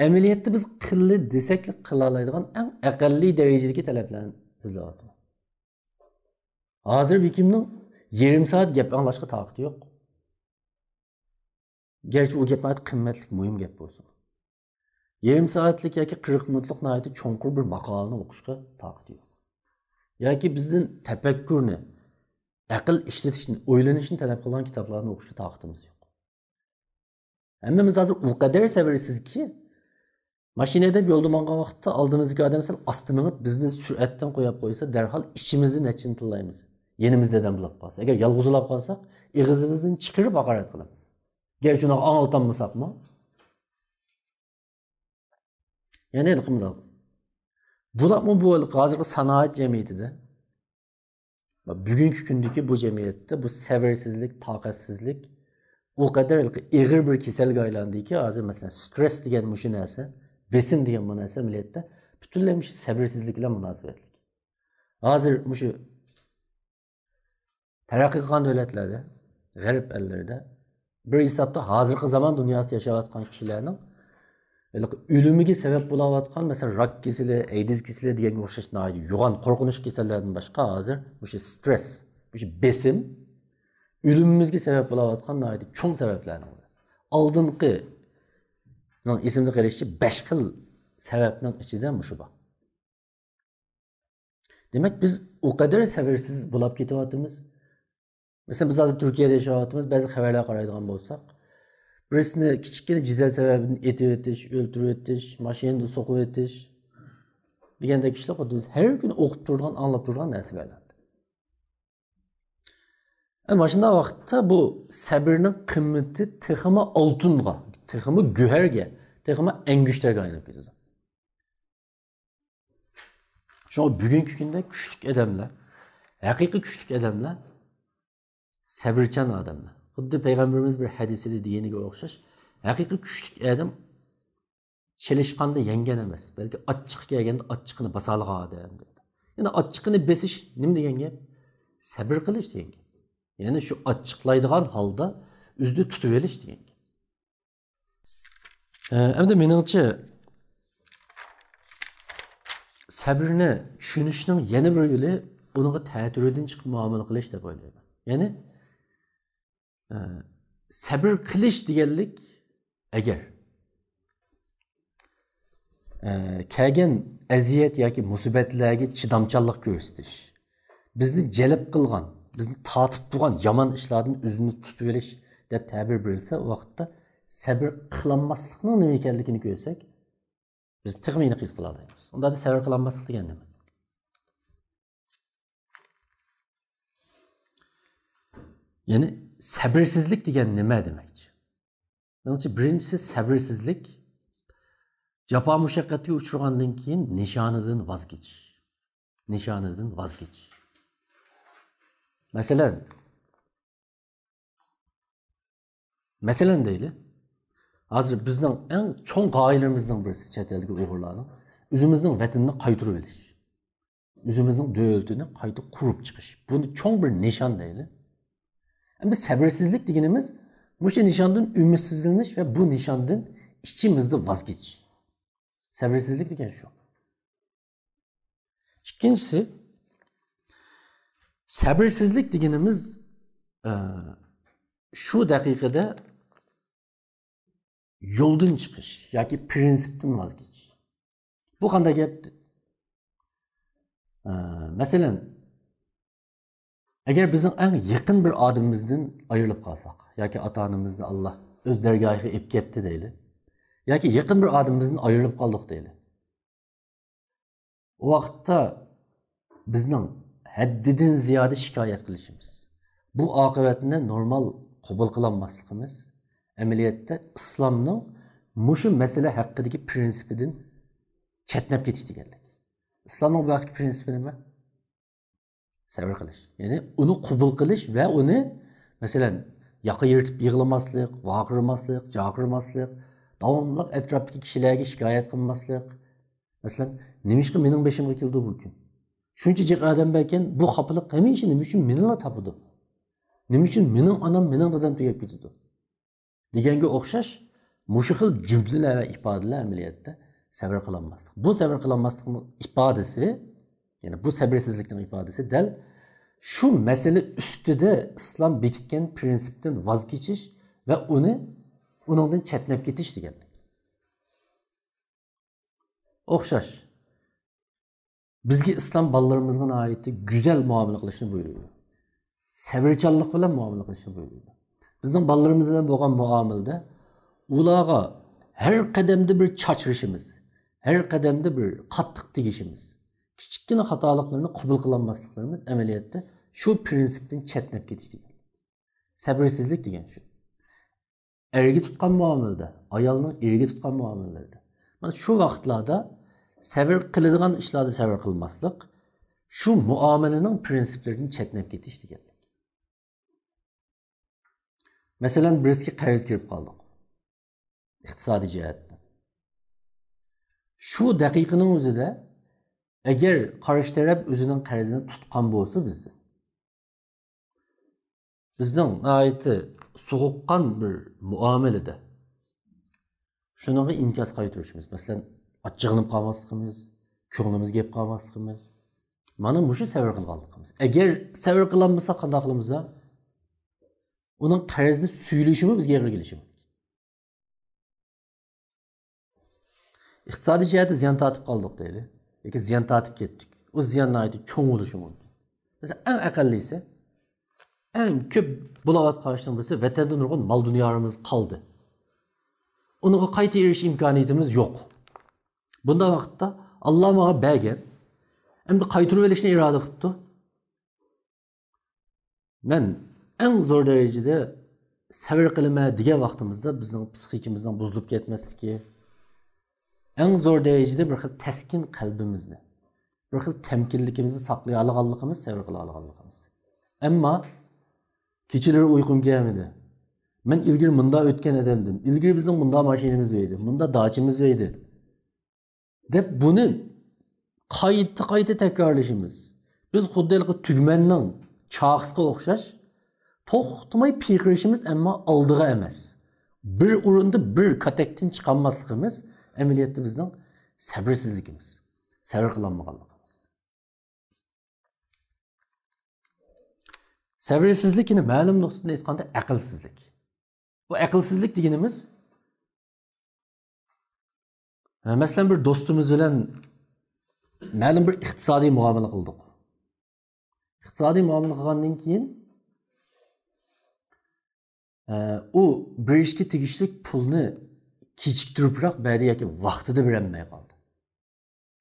ئەمەلىيەتتە بىز قىلدى دېسەكلا قىلالايدىغان ئەڭ ئەقەللىي دەرىجىدىكى تەلەپلەرنى سۆزلەۋاتىمەن. ھازىر بىر كىمنىڭ يېرىم سائەت گەپ ئاڭلاشقا تاقىتى يوق. گەرچە ئۇ گەپ ناھايىتى قىممەتلىك، مۇھىم گەپ بولسۇن. يېرىم سائەتلىك ياكى قىرىق مىنۇتلۇق ناھايىتى چوڭقۇر بىر ماقالىنى ئوقۇشقا تاقىتى يوق. ياكى بىزدىن تەپەككۇرنى، ئەقىل ئىشلىتىشنى، ئويلىنىشنى تەلەپ قىلغان كىتابلارنى ئوقۇشقا تاقىتىمىز يوق. ھەممىمىز ھازىر ئۇ قەدەر سەۋرسىزكى، ماشىنا ھەيدەپ يولدا ماڭغان ۋاقىتتا ئالدىمىزدىكى ئادەم سەل ئاستا مېڭىپ، بىزنى سۈرئەتتىن قويۇپ قويسا، دەرھال ئىچىمىزدىن ئەچىنى تىللايمىز. يېنىمىزدا ئادەم بولۇپ قالسا، ئەگەر يالغۇز ئۇلاپ قالساق، ئېغىزىمىزدىن چىقىرىپ ھاقارەت قىلىمىز. گەرچە ئۇنى ئاڭلىتالمىساقمۇ. يەنە ھېلىقى مۇنداق. بۇلارمۇ بۇ ھېلىقى ھازىرقى سانائەت جەمئىيىتىدە، بۈگۈنكى كۈندىكى بۇ جەمئىيەتتە بۇ سەۋرسىزلىك، تاقەتسىزلىك، ئۇ قەدەر ئېغىر بىر كېسەلگە ئايلاندىكى، ھازىر مەسىلەن سترېس دېگەن مۇشۇ نەرسە، بېسىم دېگەن بۇ نەرسە ئەمەلىيەتتە پۈتۈنلەي مۇشۇ سەبرسىزلىك بىلەن مۇناسىۋەتلىك. ھازىر مۇشۇ تەرەققىي قىلغان دۆلەتلەردە، غەرب ئەللىرىدە بىر ھېسابتا ھازىرقى زامان دۇنياسىدا ياشاۋاتقان كىشىلەرنىڭ ھېلىقى ئۆلۈمىگە سەۋەب بولاۋاتقان، مەسىلەن، راك كېسىلى، ئەيدىز كېسىلى دېگەنگە ئوخشاش ناھايىتى يوغان قورقۇنچلۇق كېسەللەردىن باشقا، ھازىر مۇشۇ سترېس، مۇشۇ بېسىم ئۆلۈمىمىزگە سەۋەب بولاۋاتقان ناھايىتى چوڭ سەۋەبلەرنىڭ بىرى. ئالدىنقى، مېنىڭ ئېسىمدە قېلىشىچە، بەش خىل سەۋەبنىڭ ئىچىدە مۇشۇ بار. دېمەك، بىز ئۇ قەدەر سەۋرسىز بولاپ كېتىۋاتىمىز. مەسىلەن، بىز ھازىر تۈركىيەدە ياشاۋاتىمىز، بەزى خەۋەرلەرگە قارايدىغان بولساق، بىرسىنى كىچىككىنە جېدەل سەۋەبىدىن ئېتىۋېتىش، ئۆلتۈرۈۋېتىش، ماشىنىدا سوقۇۋېتىش دېگەندەك ئىشلار خۇددى بىز ھەر كۈنى ئوقۇپ تۇرىدىغان، ئاڭلاپ تۇرىدىغان نەرسىگە ئايلاندى. ئەنە مانا شۇنداق ۋاقىتتا بۇ سەبرنىڭ قىممىتى تېخىمۇ ئالتۇنغا، تېخىمۇ گۆھەرگە، تېخىمۇ ئەڭگۈشتەرگە ئايلىنىپ كېتىدۇ. شۇڭا بۈگۈنكى كۈندە كۈچلۈك ئادەملەر، ھەقىقىي كۈچلۈك ئادەملەر سەبرچان ئادەملەر. خۇددى پەيغەمبىرىمىز بىر ھەدىسىدە دېگىنىگە ئوخشاش، ھەقىقىي كۈچلۈك ئادەم چېلىشقاندا يەڭگەن ئەمەس، بەلكى ئاچچىقى كەلگەندە ئاچچىقىنى باسالىغان ئادەم دەيدۇ. يەنى ئاچچىقىنى بېسىش نېمە دېگەن گەپ؟ سەبر قىلىش دېگەن گەپ. يەنى شۇ ئاچچىقلايدىغان ھالدا ئۆزىنى تۇتۇۋېلىش دېگەن گەپ. ئە، ئەمدى مېنىڭچە، سەبرنى چۈشىنىشنىڭ يەنە بىر يولى ئۇنىڭغا تەتۈرىدىن چىقىپ مۇئامىلە قىلىش دەپ ئويلايمەن. يەنى، ئە، سەبر قىلىش دېگەنلىك، ئەگەر، ئە، كەلگەن ئەزىيەت ياكى مۇسىبەتلەرگە چىدامچانلىق كۆرسىتىش، بىزنى جەلپ قىلغان، بىزنى تارتىپ تۇرغان يامان ئىشلاردىن ئۆزىنى تۇتۇۋېلىش دەپ تەبىر بېرىلسە، ئۇ ۋاقىتتا سەبر قىلالماسلىقنىڭ نېمە ئىكەنلىكىنى كۆرسەك، بىز تېخىمۇ ئېنىق ھېس قىلالايمىز. ئۇنداقتا سەۋر قىلالماسلىق دېگەن نېمە؟ يەنى سەبرسىزلىك دېگەن نېمە دېمەكچى؟ مېنىڭچە، بىرىنچىسى، سەبرسىزلىك، جاپا مۇشەققەتكە ئۇچرىغاندىن كېيىن نىشانىدىن ۋاز كېچىش. نىشانىدىن ۋاز كېچىش. مەسىلەن، مەسىلەن دەيلى، ھازىر بىزنىڭ ئەڭ چوڭ غايىلىرىمىزنىڭ بىرسى، چەت ئەلدىكى ئۇيغۇرلارنىڭ، ئۆزىمىزنىڭ ۋەتىنىنى قايتۇرۇۋېلىش، ئۆزىمىزنىڭ دۆلىتىنى قايتا قۇرۇپ چىقىش. بۇنى چوڭ بىر نىشان دەيلى. ئەمدى سەبرسىزلىك دېگىنىمىز مۇشۇ نىشاندىن ئۈمىدسىزلىنىش ۋە بۇ نىشاندىن ئىچىمىزدە ۋاز كېچىش. سەبرسىزلىك دېگەن شۇ. ئىككىنچىسى، سەبرسىزلىك دېگىنىمىز، ئە، شۇ دەقىقىدە يولدىن چىقىش ياكى پرىنسىپتىن ۋاز كېچىش. بۇ قانداق گەپ؟ ئە، مەسىلەن، ئەگەر بىزنىڭ ئەڭ يېقىن بىر ئادىمىمىزدىن ئايرىلىپ قالساق، ياكى ئاتا-ئانىمىزنى ئاللا ئۆز دەرگاھىغا ئېلىپ كەتتى دەيلى، ياكى يېقىن بىر ئادىمىمىزدىن ئايرىلىپ قالدۇق دەيلى. ئۇ ۋاقىتتا بىزنىڭ ھەددىدىن زىيادە شىكايەت قىلىشىمىز، بۇ ئاقىۋەتنى نورمال قوبۇل قىلالماسلىقىمىز، ئەمەلىيەتتە ئىسلامنىڭ مۇشۇ مەسىلە ھەققىدىكى پرىنسىپىدىن چەتنەپ كېتىش دېگەنلىك. ئىسلامنىڭ بۇ ھەقتىكى پرىنسىپى نېمە؟ سەۋر قىلىش. يەنى ئۇنى قوبۇل قىلىش ۋە ئۇنى، مەسىلەن، ياقا يىرتىپ يىغلىماسلىق، ۋارقىرىماسلىق، جارقىرىماسلىق، داۋاملىق ئەتراپتىكى كىشىلەرگە شىكايەت قىلماسلىق. مەسىلەن، نېمىشقا مېنىڭ بېشىمغا كېلىدۇ بۇ كۈن؟ شۇنچە جىق ئادەم باركەن، بۇ خاپىلىق ھەمىشە نېمە ئۈچۈن مېنىلا تاپىدۇ؟ نېمە ئۈچۈن مېنىڭ ئانام، مېنىڭ دادام تۈگەپ كېتىدۇ؟ دېگەنگە ئوخشاش مۇشۇ خىل جۈملىلەر ۋە ئىپادىلەر ئەمەلىيەتتە سەۋر قىلالماسلىق. بۇ سەۋر قىلالماسلىقنىڭ ئىپادىسى، يەنى بۇ سەبرسىزلىكنىڭ ئىپادىسى دەل شۇ مەسىلە ئۈستىدە ئىسلام بېكىتكەن پرىنسىپتىن ۋاز كېچىش ۋە ئۇنى، ئۇنىڭدىن چەتنەپ كېتىش دېگەنلىك. ئوخشاش. بىزگە ئىسلام بالىلىرىمىزغا ناھايىتى گۈزەل مۇئامىلە قىلىشنى بۇيرۇيدۇ. سەۋرچانلىق بىلەن مۇئامىلە قىلىشنى بۇيرۇيدۇ. بىزنىڭ بالىلىرىمىز بىلەن بولغان مۇئامىلىدە ئۇلارغا ھەر قەدەمدە بىر چاچرىشىمىز، ھەر قەدەمدە بىر قاتتىق تېگىشىمىز، كىچىككىنە خاتالىقلىرىنى قوبۇل قىلالماسلىقلىرىمىز ئەمەلىيەتتە شۇ پرىنسىپتىن چەتنەپ كېتىش دېگەن. سەبرسىزلىك دېگەن شۇ. ئەرگە تۇتقان مۇئامىلىدە، ئايالنىڭ ئېرىگە تۇتقان مۇئامىلىلىرىدە. مانا شۇ ۋاقىتلاردا سەۋر قىلىدىغان ئىشلاردا سەۋر قىلماسلىق، شۇ مۇئامىلىنىڭ پرىنسىپلىرىدىن چەتنەپ كېتىش دېگەنلىك. مەسىلەن، بىرسىگە قەرز كىرىپ قالدۇق. ئىقتىسادىي جەھەتتىن. شۇ دەقىقىنىڭ ئۆزىدە ئەگەر قارشى تەرەپ ئۆزىنىڭ قەرزىنى تۇتقان بولسا بىزدىن، بىزنىڭ ناھايىتى سوغۇققان بىر مۇئامىلىدە شۇنىڭغا ئىنكاس قايتۇرۇشىمىز، مەسىلەن، ئاچچىقلىنىپ قالماسلىقىمىز، كۆڭلىمىز گەپ قالماسلىقىمىز، مانا مۇشۇ سەۋر قىلغانلىقىمىز. ئەگەر سەۋر قىلالمىساق قانداق قىلىمىز؟ ئۇنىڭ قەرزنى سۈيلىشىمۇ بىزگە ئېغىر كېلىشى مۇمكىن. ئىقتىسادىي جەھەتتە زىيان تارتىپ قالدۇق دەيلى. ياكى زىيان تارتىپ كەتتۇق. ئۇ زىيان ناھايىتى چوڭ بولۇشى مۇمكىن. مەسىلەن، ئەڭ ئەقەللىسى، ئەڭ كۆپ بولاۋاتقان ئىشنىڭ بىرسى، ۋەتەندە نۇرغۇن مال دۇنيالىرىمىز قالدى. ئۇنىڭغا قايتا ئېرىشىش ئىمكانىيىتىمىز يوق. بۇنداق ۋاقىتتا ئاللا ماڭا بەرگەن، ئەمدى قايتۇرۇۋېلىشنى ئىرادە قىپتۇ. مەن ئەڭ زور دەرىجىدە سەۋر قىلىمەن دېگەن ۋاقتىمىزدا بىزنىڭ پسىخىكىمىزنىڭ بۇزۇلۇپ كەتمەسلىكى، ئەڭ زور دەرىجىدە بىر خىل تەسكىن قەلبىمىزنى، بىر خىل تەمكىنلىكىمىزنى ساقلىيالىغانلىقىمىز، سەۋر قىلالىغانلىقىمىز. ئەمما كېچىلىرى ئۇيقۇم كەلمىدى. مەن ئىلگىرى مۇنداق ئۆتكەن ئادەمدىم. ئىلگىرى بىزنىڭ مۇنداق ماشىنىمىز بار ئىدى، مۇنداق داچىمىز بار ئىدى، دەپ بۇنى قايتا-قايتا تەكرارلىشىمىز. بىز خۇددى ھېلىقى تۈگمەننىڭ چاقىسىغا ئوخشاش توختىماي پىيقىرىشىمىز، ئەمما ئالدىغا ئەمەس. بىر ئورۇندا بىر كاتەكتىن چىقالماسلىقىمىز ئەمەلىيەتتە بىزنىڭ سەبرسىزلىكىمىز، سەۋر قىلالمىغانلىقىمىز. سەۋرسىزلىك يەنە مەلۇم نۇقتىدىن ئېيتقاندا ئەقىلسىزلىك. بۇ ئەقىلسىزلىك دېگىنىمىز، ھە، مەسىلەن، بىر دوستىمىز بىلەن مەلۇم بىر ئىقتىسادىي مۇئامىلە قىلدۇق. ئىقتىسادىي مۇئامىلە قىلغاندىن كېيىن، ئە، ئۇ بېرىشكە تېگىشلىك پۇلنى كېچىكتۈرۈپراق بەردى ياكى ۋاقتىدا بېرەلمەي قالدى.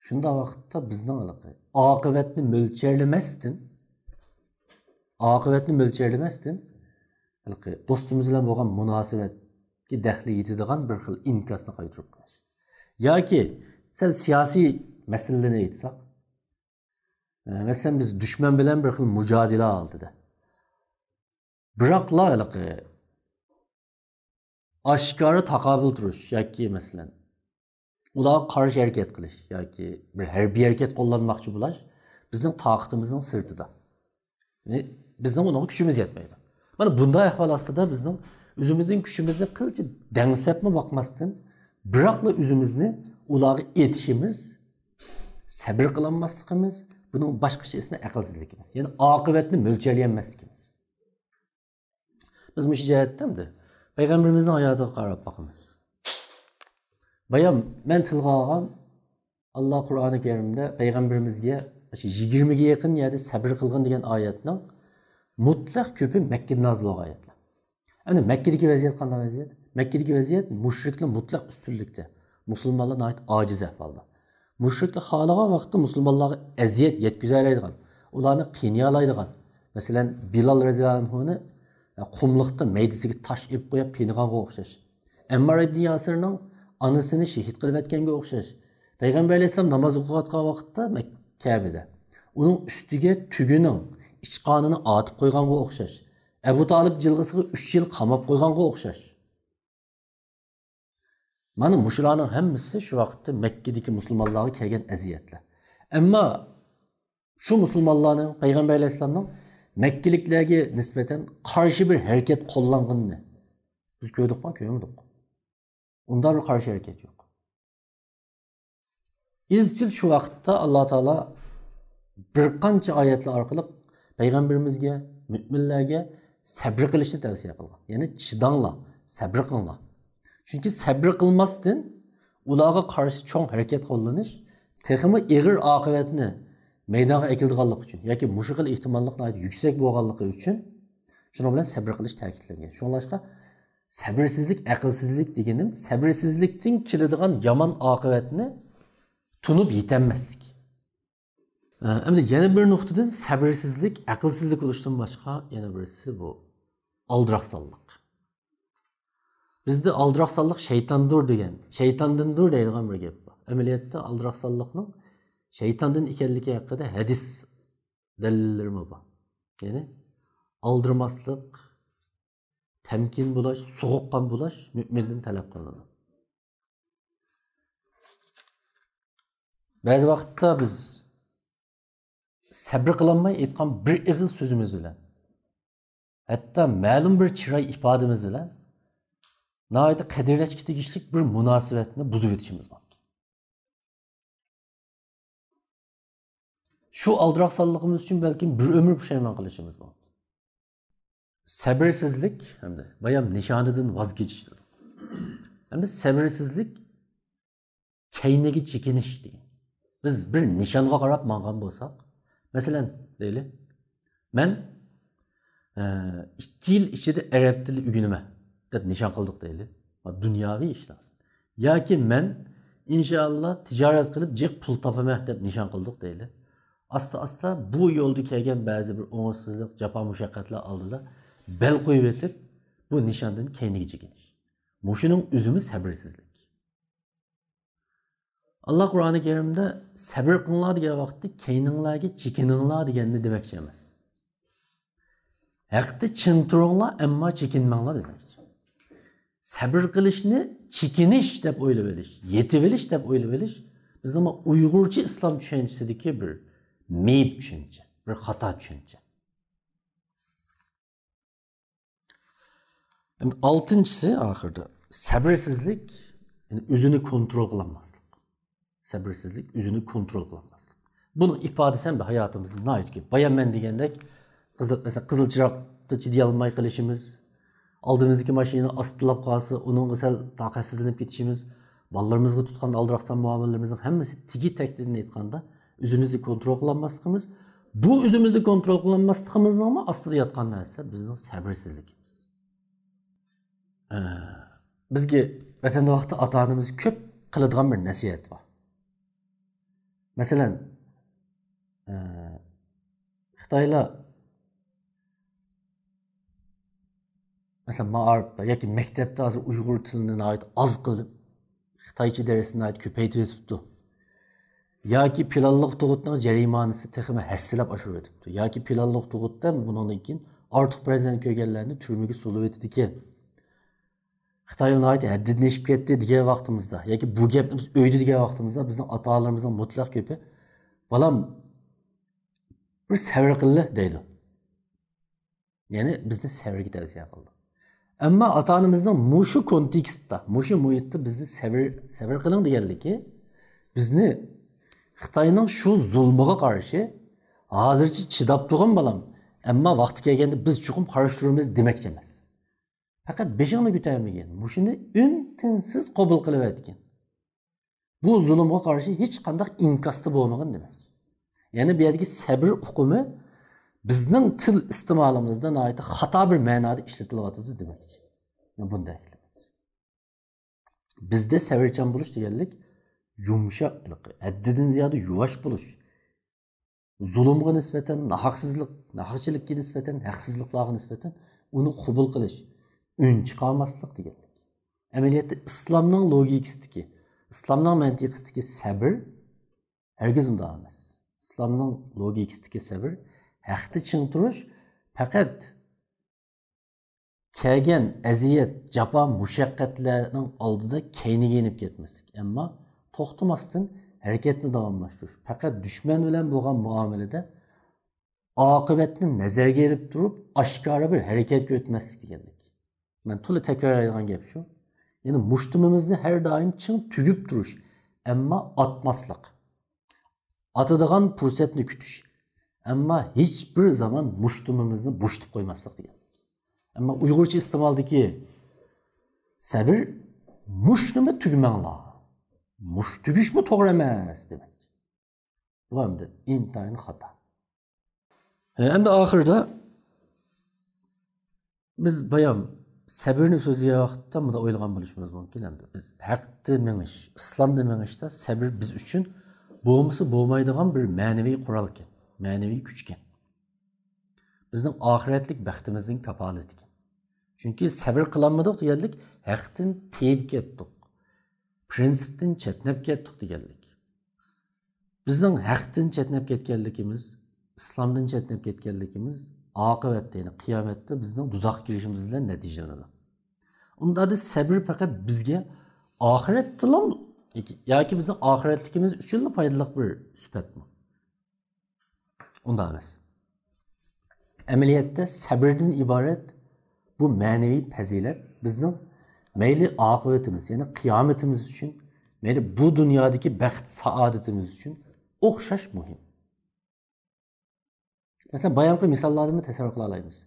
شۇنداق ۋاقىتتا بىزنىڭ ھېلىقى ئاقىۋەتنى مۆلچەرلىمەستىن، ئاقىۋەتنى مۆلچەرلىمەستىن، ھېلىقى دوستىمىز بىلەن بولغان مۇناسىۋەتكە دەخلى يېتىدىغان بىر خىل ئىنكاسنى قايتۇرۇپ قويۇش. ياكى سەل سىياسىي مەسىلىنى ئېيتساق، مەسىلەن، بىز دۈشمەن بىلەن بىر خىل مۇجادىلە ھالىتىدە. بىراقلا ھېلىقى ئاشكارا تاقابىل تۇرۇش ياكى، مەسىلەن، ئۇلارغا قارشى ھەرىكەت قىلىش ياكى بىر ھەربىي ھەرىكەت قوللانماقچى بولاش بىزنىڭ تاقىتىمىزنىڭ سىرتىدا. يەنى بىزنىڭ ئۇنىڭغا كۈچىمىز يەتمەيدۇ. مانا بۇنداق ئەھۋال ئاستىدا بىزنىڭ ئۆزىمىزنىڭ كۈچىمىزنى قىلچە دەڭسەپمۇ باقماستىن، بىراقلا ئۆزىمىزنى ئۇلارغا ئېتىشىمىز، سەبرى قىلالماسلىقىمىز، بۇنىڭ باشقىچە ئىسمى ئەقىلسىزلىكىمىز. يەنى ئاقىۋەتنى مۆلچەرلىيەلمەسلىكىمىز. بىز مۇشۇ جەھەتتە ئەمدى پەيغەمبىرىمىزنىڭ ھاياتىغا قاراپ باقىمىز. بايام مەن تىلغا ئالغان، ئاللا قۇرئانى كەرىمدە پەيغەمبىرىمىزگە شۇ يىگىرمىگە يېقىن يەردە سەبر قىلغىن دېگەن ئايەتنىڭ مۇتلەق كۆپى مەككىدە نازىل بولغان ئايەتلەر. ئەمدى مەككىدىكى ۋەزىيەت قانداق ۋەزىيەت؟ مەككىدىكى ۋەزىيەت مۇشرىكلار مۇتلەق ئۈستۈنلۈكتە، مۇسۇلمانلار ناھايىتى ئاجىز ئەھۋالدا. مۇشرىكلار خالىغان ۋاقىتتا مۇسۇلمانلارغا ئەزىيەت يەتكۈزەلەيدىغان، ئۇلارنى قىينىيالايدىغان. مەسىلەن، بىلال رەزىياللاھۇ ئەنھۇنى قۇملۇقتا مەيدىسىگە تاش ئېلىپ قويۇپ قىينىغانغا ئوخشاش. ئەممار ئىبنى ياسىرنىڭ ئانىسىنى شېھىت قىلىۋەتكەنگە ئوخشاش. پەيغەمبەر ئەلەيھىسسالام ناماز ئوقۇۋاتقان ۋاقىتتا مەك-، كەبىدە ئۇنىڭ ئۈستىگە تۈگىنىڭ ئىچقانىنى ئاتىپ قويغانغا ئوخشاش. ئەبۇ تالىپ جىلغىسىغا ئۈچ يىل قاماپ قويغانغا ئوخشاش. مانا مۇشۇلارنىڭ ھەممىسى شۇ ۋاقىتتا مەككىدىكى مۇسۇلمانلارغا كەلگەن ئەزىيەتلەر. ئەمما شۇ مۇسۇلمانلارنىڭ، پەيغەمبەر ئەلەيھىسسالامنىڭ مەككىلىكلەرگە نىسبەتەن قارشى بىر ھەرىكەت قوللانغىنىنى بىز كۆردۇقمۇ، كۆرمىدۇق؟ ئۇنداق بىر قارشى ھەرىكەت يوق. ئىزچىل شۇ ۋاقىتتا ئاللا تائالا بىر قانچە ئايەتلەر ئارقىلىق پەيغەمبىرىمىزگە، مۆمىنلەرگە سەبرى قىلىشنى تەۋسىيە قىلغان. يەنى چىداڭلار، سەبرى قىلىڭلار. چۈنكى سەبرى قىلماستىن ئۇلارغا قارشى چوڭ ھەرىكەت قوللىنىش تېخىمۇ ئېغىر ئاقىۋەتنى مەيدانغا ئەكېلىدىغانلىقى ئۈچۈن ياكى مۇشۇ خىل ئېھتىماللىق ناھايىتى يۈكسەك بولغانلىقى ئۈچۈن شۇنىڭ بىلەن سەبرى قىلىش تەكىتلەنگەن. شۇڭلاشقا سەبرسىزلىك ئەقىلسىزلىك دېگىنىم، سەبرسىزلىكتىن كېلىدىغان يامان ئاقىۋەتنى تونۇپ يېتەلمەسلىك. ئە، ئەمدى يەنە بىر نۇقتىدىن سەبرسىزلىك ئەقىلسىزلىك بولۇشتىن باشقا يەنە بىرسى بۇ ئالدىراقسانلىق. بىزدە ئالدىراقسانلىق شەيتاندۇر دېگەن، شەيتاندىندۇر دەيدىغان بىر گەپ بار. ئەمەلىيەتتە ئالدىراقسانلىقنىڭ شەيتاندىن ئىكەنلىكى ھەققىدە ھەدىس دەلىللىرىمۇ بار. يەنى ئالدىرىماسلىق، تەمكىن بولاش، سوغۇققان بولاش مۆمىندىن تەلەپ قىلىنىدۇ. بەزى ۋاقىتتا بىز سەبرى قىلالماي ئېيتقان بىر ئېغىز سۆزىمىز بىلەن، ھەتتا مەلۇم بىر چىراي ئىپادىمىز بىلەن ناھايىتى قەدىرلەشكە تېگىشلىك بىر مۇناسىۋەتنى بۇزۇۋېتىشىمىز مۇمكىن. شۇ ئالدىراقسانلىقىمىز ئۈچۈن بەلكىم بىر ئۆمۈر پۇشايمان قىلىشىمىز مۇمكىن. سەبرسىزلىك ھەمدە بايام نىشانىدىن ۋاز كېچىش دېدۇق. ھەمدە سەبرسىزلىك كەينىگە چېكىنىش دېگەن. بىز بىر نىشانغا قاراپ ماڭغان بولساق، مەسىلەن، دەيلى، مەن، ئە، ئىككى يىل ئىچىدە ئەرەب تىلى ئۆگىنىمەن دەپ نىشان قىلدۇق دەيلى. دۇنياۋى ئىشلار. ياكى مەن ئىنشائاللا تىجارەت قىلىپ جىق پۇل تاپىمەن دەپ نىشان قىلدۇق دەيلى. ئاستا-ئاستا بۇ يولدا كەلگەن بەزى بىر ئوڭۇشسىزلىق، جاپا مۇشەققەتلەر ئالدىدا بەل قويۇۋېتىپ، بۇ نىشاندىن كەينىگە چېكىنىش. مۇشۇنىڭ ئۆزىمۇ سەبرسىزلىك. ئاللا قۇرئانى كەرىمدە سەبر قىلىڭلار دېگەن ۋاقىتتا كەينىڭلارغا چېكىنىڭلار دېگەننى دېمەكچى ئەمەس. ھەقتە چىڭ تۇرۇڭلار، ئەمما چېكىنمەڭلار دېمەكچى. سەبر قىلىشنى چېكىنىش دەپ ئويلىۋېلىش، يېتىۋېلىش دەپ ئويلىۋېلىش بىزنىڭ ئۇيغۇرچە ئىسلام چۈشەنچىسىدىكى بىر مېيىپ چۈشەنچە، بىر خاتا چۈشەنچە. ئەمدى ئالتىنچىسى ئاخىرىدا سەبرسىزلىك، يەنى ئۆزىنى كونترول قىلالماسلىق. سەبرسىزلىك، ئۆزىنى كونترول قىلالماسلىق. بۇنىڭ ئىپادىسى ھەم ھاياتىمىزدا ناھايىتى كۆپ. بايام مەن دېگەندەك، قىزىل، مەسىلەن، قىزىل چىراغدا چىدىيالماي قېلىشىمىز، ئالدىمىزدىكى ماشىنا ئاستىلاپ قالسا، ئۇنىڭغا سەل تاقەتسىزلىنىپ كېتىشىمىز، بالىلىرىمىزغا تۇتقان ئالدىراقسان مۇئامىلىلىرىمىزنىڭ ھەممىسى تېگى تەكتىدىن ئېيتقاندا، ئۆزىمىزنى كونترول قىلالماسلىقىمىز. بۇ ئۆزىمىزنى كونترول قىلالماسلىقىمىزنىڭمۇ ئاستىدا ياتقان نەرسە بىزنىڭ سەبرسىزلىكىمىز. ئە، بىزگە ۋەتەندە ۋاقىتتا ئاتا-ئانىمىز كۆپ قىلىدىغان بىر نەسىھەت بار. مەسىلەن، ئە، خىتايلار، مەسىلەن، مائارىپتا ياكى مەكتەپتە ھازىر ئۇيغۇر تىلىنى ناھايىتى ئاز قىلىپ، خىتايچە دەرسنى ناھايىتى كۆپەيتىۋېتىپتۇ. ياكى پىلانلىق تۇغۇتنىڭ جەرىمانىسى تېخىمۇ ھەسسىلەپ ئاشۇرۇۋېتىپتۇ. ياكى پىلانلىق تۇغۇتتا بۇنىڭدىن كېيىن ئارتۇق پەرزەنت كۆرگەنلەرنى تۈرمىگە سولىۋېتىدىكەن. خىتايلار ناھايىتى ھەددىدىن ئېشىپ كەتتى دېگەن ۋاقتىمىزدا ياكى بۇ گەپنى بىز ئۆيدە دېگەن ۋاقتىمىزدا بىزنىڭ ئاتا-ئانىلىرىمىزنىڭ مۇتلەق كۆپى، بالام، بىر سەۋر قىللى دەيدۇ. يەنى بىزنى سەۋرگە تەۋسىيە قىلىدۇ. ئەمما ئاتا-ئانىمىزنىڭ مۇشۇ كونتېكستتا، مۇشۇ مۇھىتتا بىزنى سەۋر، سەۋر قىلىڭ دېگەنلىكى، بىزنى خىتاينىڭ شۇ زۇلمىغا قارشى ھازىرچە چىداپ تۇرغىن بالام، ئەمما ۋاقتى كەلگەندە بىز چوقۇم قارشى تۇرىمىز دېمەكچى ئەمەس. پەقەت بېشىڭنى كۆتەرمىگىن، مۇشۇنى ئۈن-تىنسىز قوبۇل قىلىۋەتكىن. بۇ زۇلۇمغا قارشى ھېچقانداق ئىنكاستا بولمىغىن دېمەكچى. يەنى بۇ يەردىكى سەبر ئۇقۇمى بىزنىڭ تىل ئىستېمالىمىزدا ناھايىتى خاتا بىر مەنادا ئىشلىتىلىۋاتىدۇ دېمەكچى. بۇنداق ئىشلەتمەكچى. بىزدە سەۋرچان بولۇش دېگەنلىك يۇمشاق، ھەددىدىن زىيادە يۇۋاش بولۇش. زۇلۇمغا نىسبەتەن، ناھەقسىزلىق، ناھەقچىلىككە نىسبەتەن، ھەقسىزلىقلارغا نىسبەتەن ئۇنى قوبۇل قىلىش، ئۈن چىقارماسلىق دېگەنلىك. ئەمەلىيەتتە ئىسلامنىڭ لوگىكىسىدىكى، ئىسلامنىڭ مەنتىقىسىدىكى سەبر ھەرگىز ئۇنداق ئەمەس. ئىسلامنىڭ لوگىكىسىدىكى سەبر ھەقتە چىڭ تۇرۇش، پەقەت كەلگەن ئەزىيەت، جاپا، مۇشەققەتلەرنىڭ ئالدىدا كەينىگە يېنىپ كەتمەسلىك، ئەمما توختىماستىن ھەرىكەتنى داۋاملاشتۇرۇش. پەقەت دۈشمەن بىلەن بولغان مۇئامىلىدە ئاقىۋەتنى نەزەرگە ئېلىپ تۇرۇپ، ئاشكارا بىر ھەرىكەتكە ئۆتمەسلىك دېگەنلىك. مەن تولا تەكرارلايدىغان گەپ شۇ. يەنى مۇشتۇمىمىزنى ھەر دائىم چىڭ تۈگۈپ تۇرۇش، ئەمما ئاتماسلىق. ئاتىدىغان پۇرسەتنى كۈتۈش، ئەمما ھېچ بىر زامان مۇشتۇمىمىزنى بوشىتىپ قويماسلىق دېگەن. ئەمما ئۇيغۇرچە ئىستېمالدىكى سەبر، مۇشتنىمۇ تۈگمەڭلار، مۇشت تۈگۈشمۇ توغرا ئەمەس دېمەكچى. بۇ ئەمدى ئىنتايىن خاتا. ھە، ئەمدى ئاخىرىدا بىز بايام سەبرنى سۆزلىگەن ۋاقىتتا مۇنداق ئويلىغان بولۇشىمىز مۇمكىن ئەمدى. بىز ھەقتە مېڭىش، ئىسلامدا مېڭىشتا سەبر بىز ئۈچۈن بولمىسا بولمايدىغان بىر مەنىۋى قورالكەن، مەنىۋى كۈچكەن. بىزنىڭ ئاخىرەتلىك بەختىمىزنىڭ كاپالىتىكەن. چۈنكى سەبر قىلالمىدۇق دېگەنلىك ھەقتىن تېيىپ كەتتۇق. پرىنسىپتىن چەتنەپ كەتتۇق دېگەنلىك. بىزنىڭ ھەقتىن چەتنەپ كەتكەنلىكىمىز، ئىسلامدىن چەتنەپ كەتكەنلىكىمىز ئاقىۋەتتە، يەنى قىيامەتتە بىزنىڭ دوزاخقا كىرىشىمىز بىلەن نەتىجىلىنىدۇ. ئۇنداقتا سەبر پەقەت بىزگە ئاخىرەتتىلا ياكى بىزنىڭ ئاخىرەتلىكىمىز ئۈچۈنلا پايدىلىق بىر سۈپەتمۇ؟ ئۇنداق ئەمەس. ئەمەلىيەتتە سەبردىن ئىبارەت بۇ مەنىۋى پەزىلەت بىزنىڭ مەيلى ئاقىۋىتىمىز، يەنى قىيامىتىمىز ئۈچۈن، مەيلى بۇ دۇنيادىكى بەخت سائادىتىمىز ئۈچۈن ئوخشاش مۇھىم. مەسىلەن، بايامقى مىساللاردىنمۇ تەسەۋۋۇر قىلالايمىز.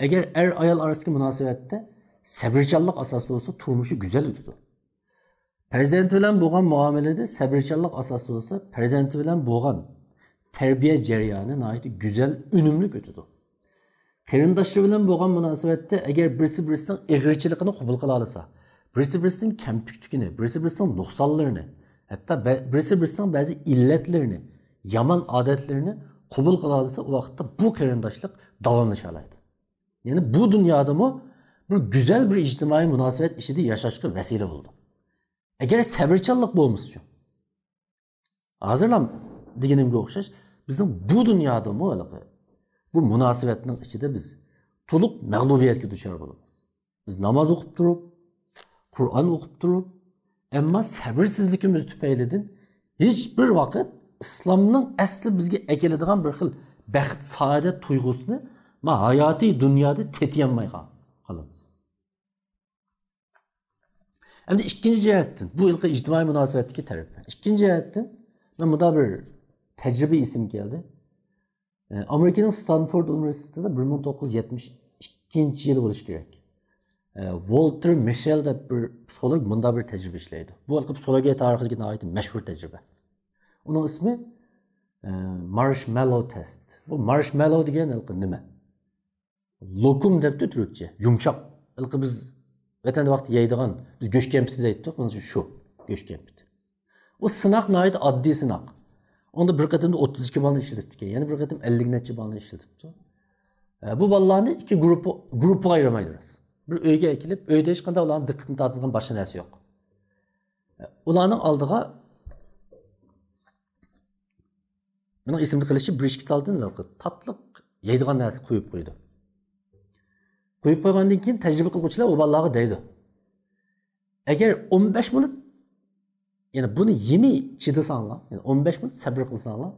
ئەگەر ئەر-ئايال ئارىسىدىكى مۇناسىۋەتتە سەبرچانلىق ئاساسىدا بولسا، تۇرمۇشى گۈزەل ئۆتىدۇ. پەرزەنت بىلەن بولغان مۇئامىلىدە سەبرچانلىق ئاساسىدا بولسا، پەرزەنتى بىلەن بولغان تەربىيە جەريانى ناھايىتى گۈزەل، ئۈنۈملۈك ئۆتىدۇ. قېرىنداشلىرى بىلەن بولغان مۇناسىۋەتتە ئەگەر بىرسى بىرسىنىڭ ئېغىرچىلىقىنى قوبۇل قىلالىسا، بىرسى بىرسىنىڭ كەمتۈكلۈكىنى، بىرسى بىرسىنىڭ نۇقسانلىرىنى، ھەتتا بە-، بىرسى بىرسىنىڭ بەزى ئىللەتلىرىنى، يامان ئادەتلىرىنى قوبۇل قىلالىسا، ئۇ ۋاقىتتا بۇ قېرىنداشلىق داۋاملىشالايدۇ. يەنى بۇ دۇنيادىمۇ بىر گۈزەل بىر ئىجتىمائىي مۇناسىۋەت ئىچىدە ياشاشقا ۋەسىلە بولىدۇ. ئەگەر سەۋرچانلىق بولمىسىچۇ؟ ھازىرلام دېگىنىمگە ئوخشاش، بىزنىڭ بۇ دۇنيادىمۇ ھېلىقى بۇ مۇناسىۋەتنىڭ ئىچىدە بىز تولۇق مەغلۇبىيەتكە دۇچار بولىمىز. بىز ناماز ئوقۇپ تۇرۇپ، قۇرئان ئوقۇپ تۇرۇپ، ئەمما سەۋرسىزلىكىمىز تۈپەيلىدىن ھېچ بىر ۋاقىت ئىسلامنىڭ ئەسلى بىزگە ئەكېلىدىغان بىر خىل بەخت، سائادەت تۇيغۇسىنى ما ھاياتىي دۇنيادا تېتىيالماي قال-، قالىمىز. ئەمدى ئىككىنچى جەھەتتىن، بۇ ھېلىقى ئىجتىمائىي مۇناسىۋەتتىكى تەرەپ. ئىككىنچى جەھەتتىن، مەن مۇنداق بىر تەجرىبە ئېسىمگە كەلدى. ئە، ئامېرىكىنىڭ ستانفورد ئۇنىۋېرسىتېتىدا بىر مىڭ توققۇز يۈز يەتمىش ئىككىنچى يىلى بولۇشى كېرەك. ئە، ۋولتېر مىشېل دەپ بىر پسىخولوگ مۇنداق بىر تەجرىبە ئىشلەيدۇ. بۇ ھېلىقى پسىخولوگىيە تارىخىدىكى ناھايىتى مەشھۇر تەجرىبە. ئۇنىڭ ئىسمى، ئە، مارشمەللو تېست. بۇ مارشمەللو دېگەن ھېلىقى نېمە؟ لوكۇم دەپتۇ تۈركچە، يۇمشاق. ھېلىقى بىز ۋەتەندە ۋاقتى يەيدىغان، بىز گۆش كەمپىتى دەيتتۇق، مانا شۇ گۆش كەمپىتى. ئۇ سىناق ناھايىتى ئاددىي سىناق. ئۇندا بىر قېتىمدا ئوتتۇز ئىككى بالىنى ئىشلىتىپتىكەن، يەنە بىر قېتىم ئەللىك نەچچە بالىنى ئىشلىتىپتۇ. ئە، بۇ بالىلارنى ئىككى گۇرۇپپا، گۇرۇپپىغا ئايرىمايدۇ راست. بىر ئۆيگە ئەكېلىپ، ئۆيدە ھېچقانداق ئۇلارنىڭ دىققىتىنى تارتىدىغان باشقا نەرسە يوق. ئە، ئۇلارنىڭ ئالدىغا مېنىڭ ئېسىمدە قېلىشىچە، بىر ئىككى تالدىن تاتلىق يەيدىغان نەرسە قويۇپ قويىدۇ. قويۇپ قويغاندىن كېيىن تەجرىبە قىلغۇچىلار ئۇ بالىلارغا دەيدۇ، ئەگەر ئون بەش مىنۇت، يەنى بۇنى يېمەي چىدىساڭلار، يەنى ئون بەش مىنۇت سەبرى قىلساڭلار،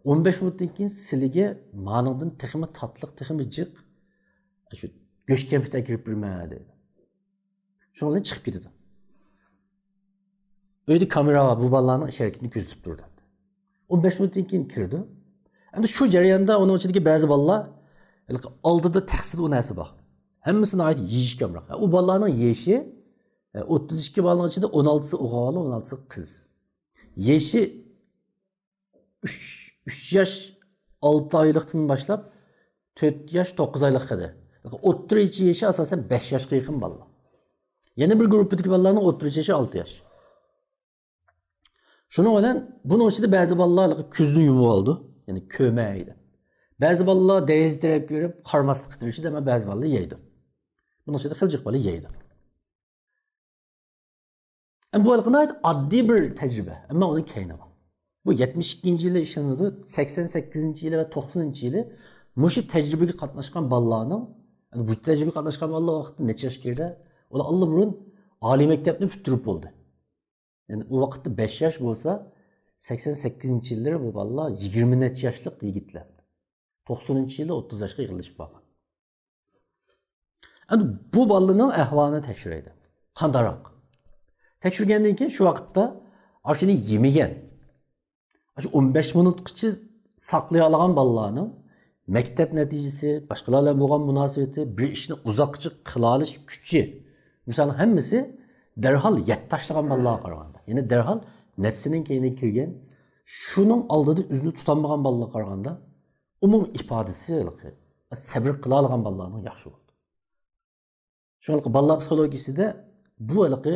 ئون بەش مىنۇتتىن كېيىن سىلىگە مانىڭدىن تېخىمۇ تاتلىق، تېخىمۇ جىق شۇ گۆش كەمپۈت ئەكىرىپ بېرىمەن دەيدۇ. شۇنىڭ بىلەن چىقىپ كېتىدۇ. ئۆيدە كامېرا بار، بۇ بالىلارنىڭ ئىش ھەرىكىتىنى كۆزىتىپ تۇرىدۇ. ئون بەش مىنۇتتىن كېيىن كىرىدۇ. ئەمدى شۇ جەرياندا ئۇنىڭ ئىچىدىكى بەزى بالىلار ھېلىقى ئالدىدا تەخسىدە ئۇ نەرسە بار. ھەممىسى ناھايىتى يېيىشكە ئامراق. ئۇ بالىلارنىڭ يېشى، ئوتتۇز ئىككى بالىنىڭ ئىچىدە ئون ئالتىسى ئوغۇل بالا، ئون ئالتىسى قىز. يېشى ئۈچ، ئۈچ ياش ئالتە ئايلىقتىن باشلاپ تۆت ياش توققۇز ئايلىققا قەدەر. ئوتتۇرىچە يېشى ئاساسەن بەش ياشقا يېقىن بالىلار. يەنە بىر گۇرۇپپىدىكى بالىلارنىڭ ئوتتۇرىچە يېشى ئالتە ياش. شۇنىڭ بىلەن بۇنىڭ ئىچىدە بەزى بالىلار كۆزىنى يۇمۇپ ئالىدۇ، يەنى كۆرمەيدۇ. بەزى بالىلار دېرىزە تەرەپكە يۈرۈپ قارىماسلىققا تىرىشىدۇ، ئەمما بەزى بالىلار يەيدۇ. بۇنىڭ ئىچىدە خېلى جىق بالا يەيدۇ. ئەمما بۇ ھېلىقى ناھايىتى ئاددىي بىر تەجرىبە، ئەمما ئۇنىڭ كەينى بار. بۇ يەتمىش ئىككىنچى يىلى ئىشلىنىدۇ، سەكسەن سەككىزىنچى يىلى ۋە توقسىنىنچى يىلى مۇشۇ تەجرىبىگە قاتناشقان بالىلارنىڭ، يەنى بۇ تەجرىبىگە قاتناشقان بالىلار ۋاقىتتا نەچچە ياشقا كىردى؟ ئۇلار ئاللىبۇرۇن ئالىي مەكتەپنى پۈتتۈرۈپ بولدى. يەنى ئۇ ۋاقىتتا بەش ياش بولسا، سەكسەن سەككىزىنچى يىللىرى بۇ بالىلار يىگىرمە نەچچە ياشلىق يىگىتلەر. توقسىنىنچى يىلى ئوتتۇز ياشقا يېقىنلىشىپ بارغان. ئەمدى بۇ بالىنىڭ ئەھۋالىنى تەكشۈرەيلى. قانداقراق؟ تەكشۈرگەندىن كېيىن شۇ ۋاقىتتا ئاشۇنى يېمىگەن، ئاشۇ ئون بەش مىنۇتقىچە ساقلىيالىغان بالىلارنىڭ مەكتەپ نەتىجىسى، باشقىلار بىلەن بولغان مۇناسىۋىتى، بىر ئىشنى ئۇزاققىچە قىلالىش كۈچى، مۇشۇلارنىڭ ھەممىسى دەرھال يەپ تاشلىغان بالىلارغا قارىغاندا، يەنى دەرھال نەپسىنىڭ كەينىگە كىرگەن، شۇنىڭ ئالدىدا ئۆزىنى تۇتالمىغان بالىلارغا قارىغاندا، ئومۇمىي ئىپادىسى ھېلىقى سەۋر قىلالىغان بالىلارنىڭ ياخشى بولىدۇ. شۇڭا بالىلار پسىخولوگىيىسىدە بۇ ھېلىقى،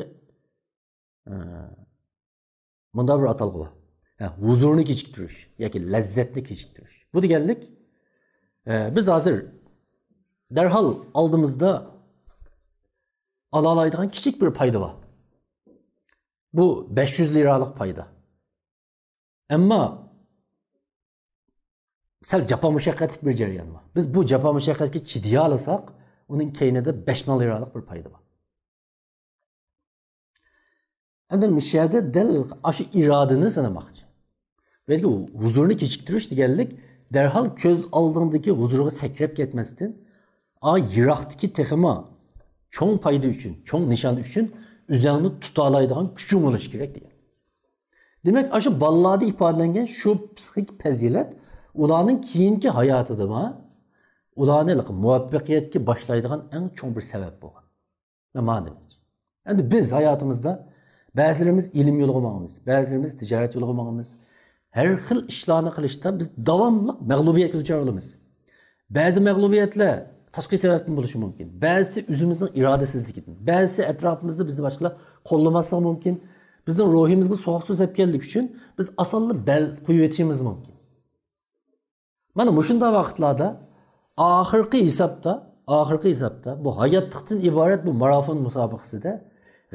ئە، مۇنداق بىر ئاتالغۇ بار. ھە، ھۇزۇرنى كېچىكتۈرۈش ياكى لەززەتنى كېچىكتۈرۈش. بۇ دېگەنلىك، ئە، بىز ھازىر دەرھال ئالدىمىزدا ئالالايدىغان كىچىك بىر پايدا بار. بۇ بەش يۈز لىرالىق پايدا. ئەمما سەل جاپا مۇشەققەتلىك بىر جەريان بار. بىز بۇ جاپا مۇشەققەتكە چىدىيالىساق، ئۇنىڭ كەينىدە بەش مىڭ لىرالىق بىر پايدا بار. ئەمدى مۇشۇ يەردە دەل ئاشۇ ئىرادىنى سىنىماقچى. بەلكى ھۇزۇرنى كېچىكتۈرۈش دېگەنلىك دەرھال كۆز ئالدىڭدىكى ھۇزۇرغا سەكرەپ كەتمەستىن، ئا يىراقتىكى تېخىمۇ چوڭ پايدا ئۈچۈن، چوڭ نىشان ئۈچۈن ئۆزەڭنى تۇتالايدىغان كۈچۈڭ بولۇشى كېرەك دېگەن. دېمەك، ئاشۇ بالىلاردا ئىپادىلەنگەن شۇ پسىخىك پەزىلەت ئۇلارنىڭ كېيىنكى ھاياتىدىمۇ ئۇلارنى مۇۋەپپەقىيەتكە باشلايدىغان ئەڭ چوڭ بىر سەۋەب بولغان. مانا دېمەكچى. ئەمدى بىز ھاياتىمىزدا بەزىلىرىمىز ئىلىم يولىغا ماڭىمىز، بەزىلىرىمىز تىجارەت يولىغا ماڭىمىز. ھەر خىل ئىشلارنى قىلىشتا بىز داۋاملىق مەغلۇبىيەتكە دۇچار بولىمىز. بەزى مەغلۇبىيەتلەر تاشقى سەۋەبتىن بولۇشى مۇمكىن. بەزىسى ئۆزىمىزنىڭ ئىرادىسىزلىكىدىن، بەزىسى ئەتراپىمىزدا بىزنى باشقىلار قوللىماسلىقى مۇمكىن. بىزنىڭ روھىمىزغا سوغۇق سۆز سەپكەنلىكى ئۈچۈن بىز ئاسانلا بەل قويۇۋېتىشىمىز مۇمكىن. مانا مۇشۇنداق ۋاقىتلاردا ئاخىرقى ھېسابتا، ئاخىرقى ھېسابتا بۇ ھاياتلىقتىن ئىبارەت بۇ مارافون مۇسابىقىسىدە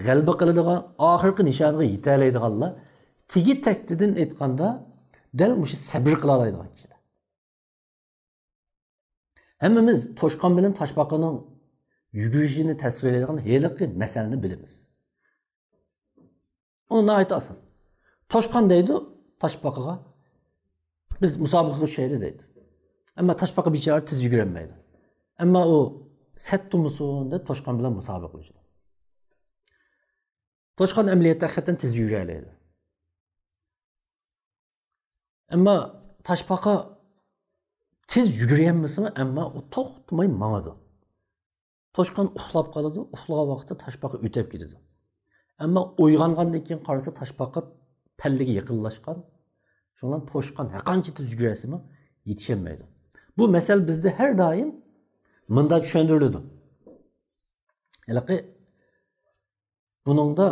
غەلىبە قىلىدىغان، ئاخىرقى نىشانىغا يېتەلەيدىغانلار تېگى تەكتىدىن ئېيتقاندا دەل مۇشۇ سەبرى قىلالايدىغان كىشىلەر. ھەممىمىز توشقان بىلەن تاشپاقىنىڭ يۈگۈرۈشىنى تەسۋىرلەيدىغان ھېلىقى مەسەلنى بىلىمىز. ئۇ ناھايىتى ئاسان. توشقان دەيدۇ تاشپاقىغا، بىز مۇسابىقىگە چۈشەيلى دەيدۇ. ئەمما تاشپاقا بىچارە تېز يۈگۈرەلمەيدۇ. ئەمما ئۇ سەت تۇمىسۇن دەپ توشقان بىلەن مۇسابىقە قىلىشىدۇ. توشقان ئەمەلىيەتتە ھەقىقەتەن تېز يۈگۈرەلەيدۇ. ئەمما تاشپاقا تېز يۈگۈرەلمىسىمۇ، ئەمما ئۇ توختىماي ماڭىدۇ. توشقان ئۇخلاپ قالىدۇ، ئۇخلىغان ۋاقىتتا تاشپاقا ئۆتۈپ كېتىدۇ. ئەمما ئويغانغاندىن كېيىن قارىسا، تاشپاقا پەللىگە يېقىنلاشقان. شۇنىڭ بىلەن توشقان ھەرقانچە تېز يۈگۈرسىمۇ يېتىشەلمەيدۇ. بۇ مەسەل بىزدە ھەر دائىم مۇنداق چۈشەندۈرۈلىدۇ. ھېلىقى بۇنىڭدا،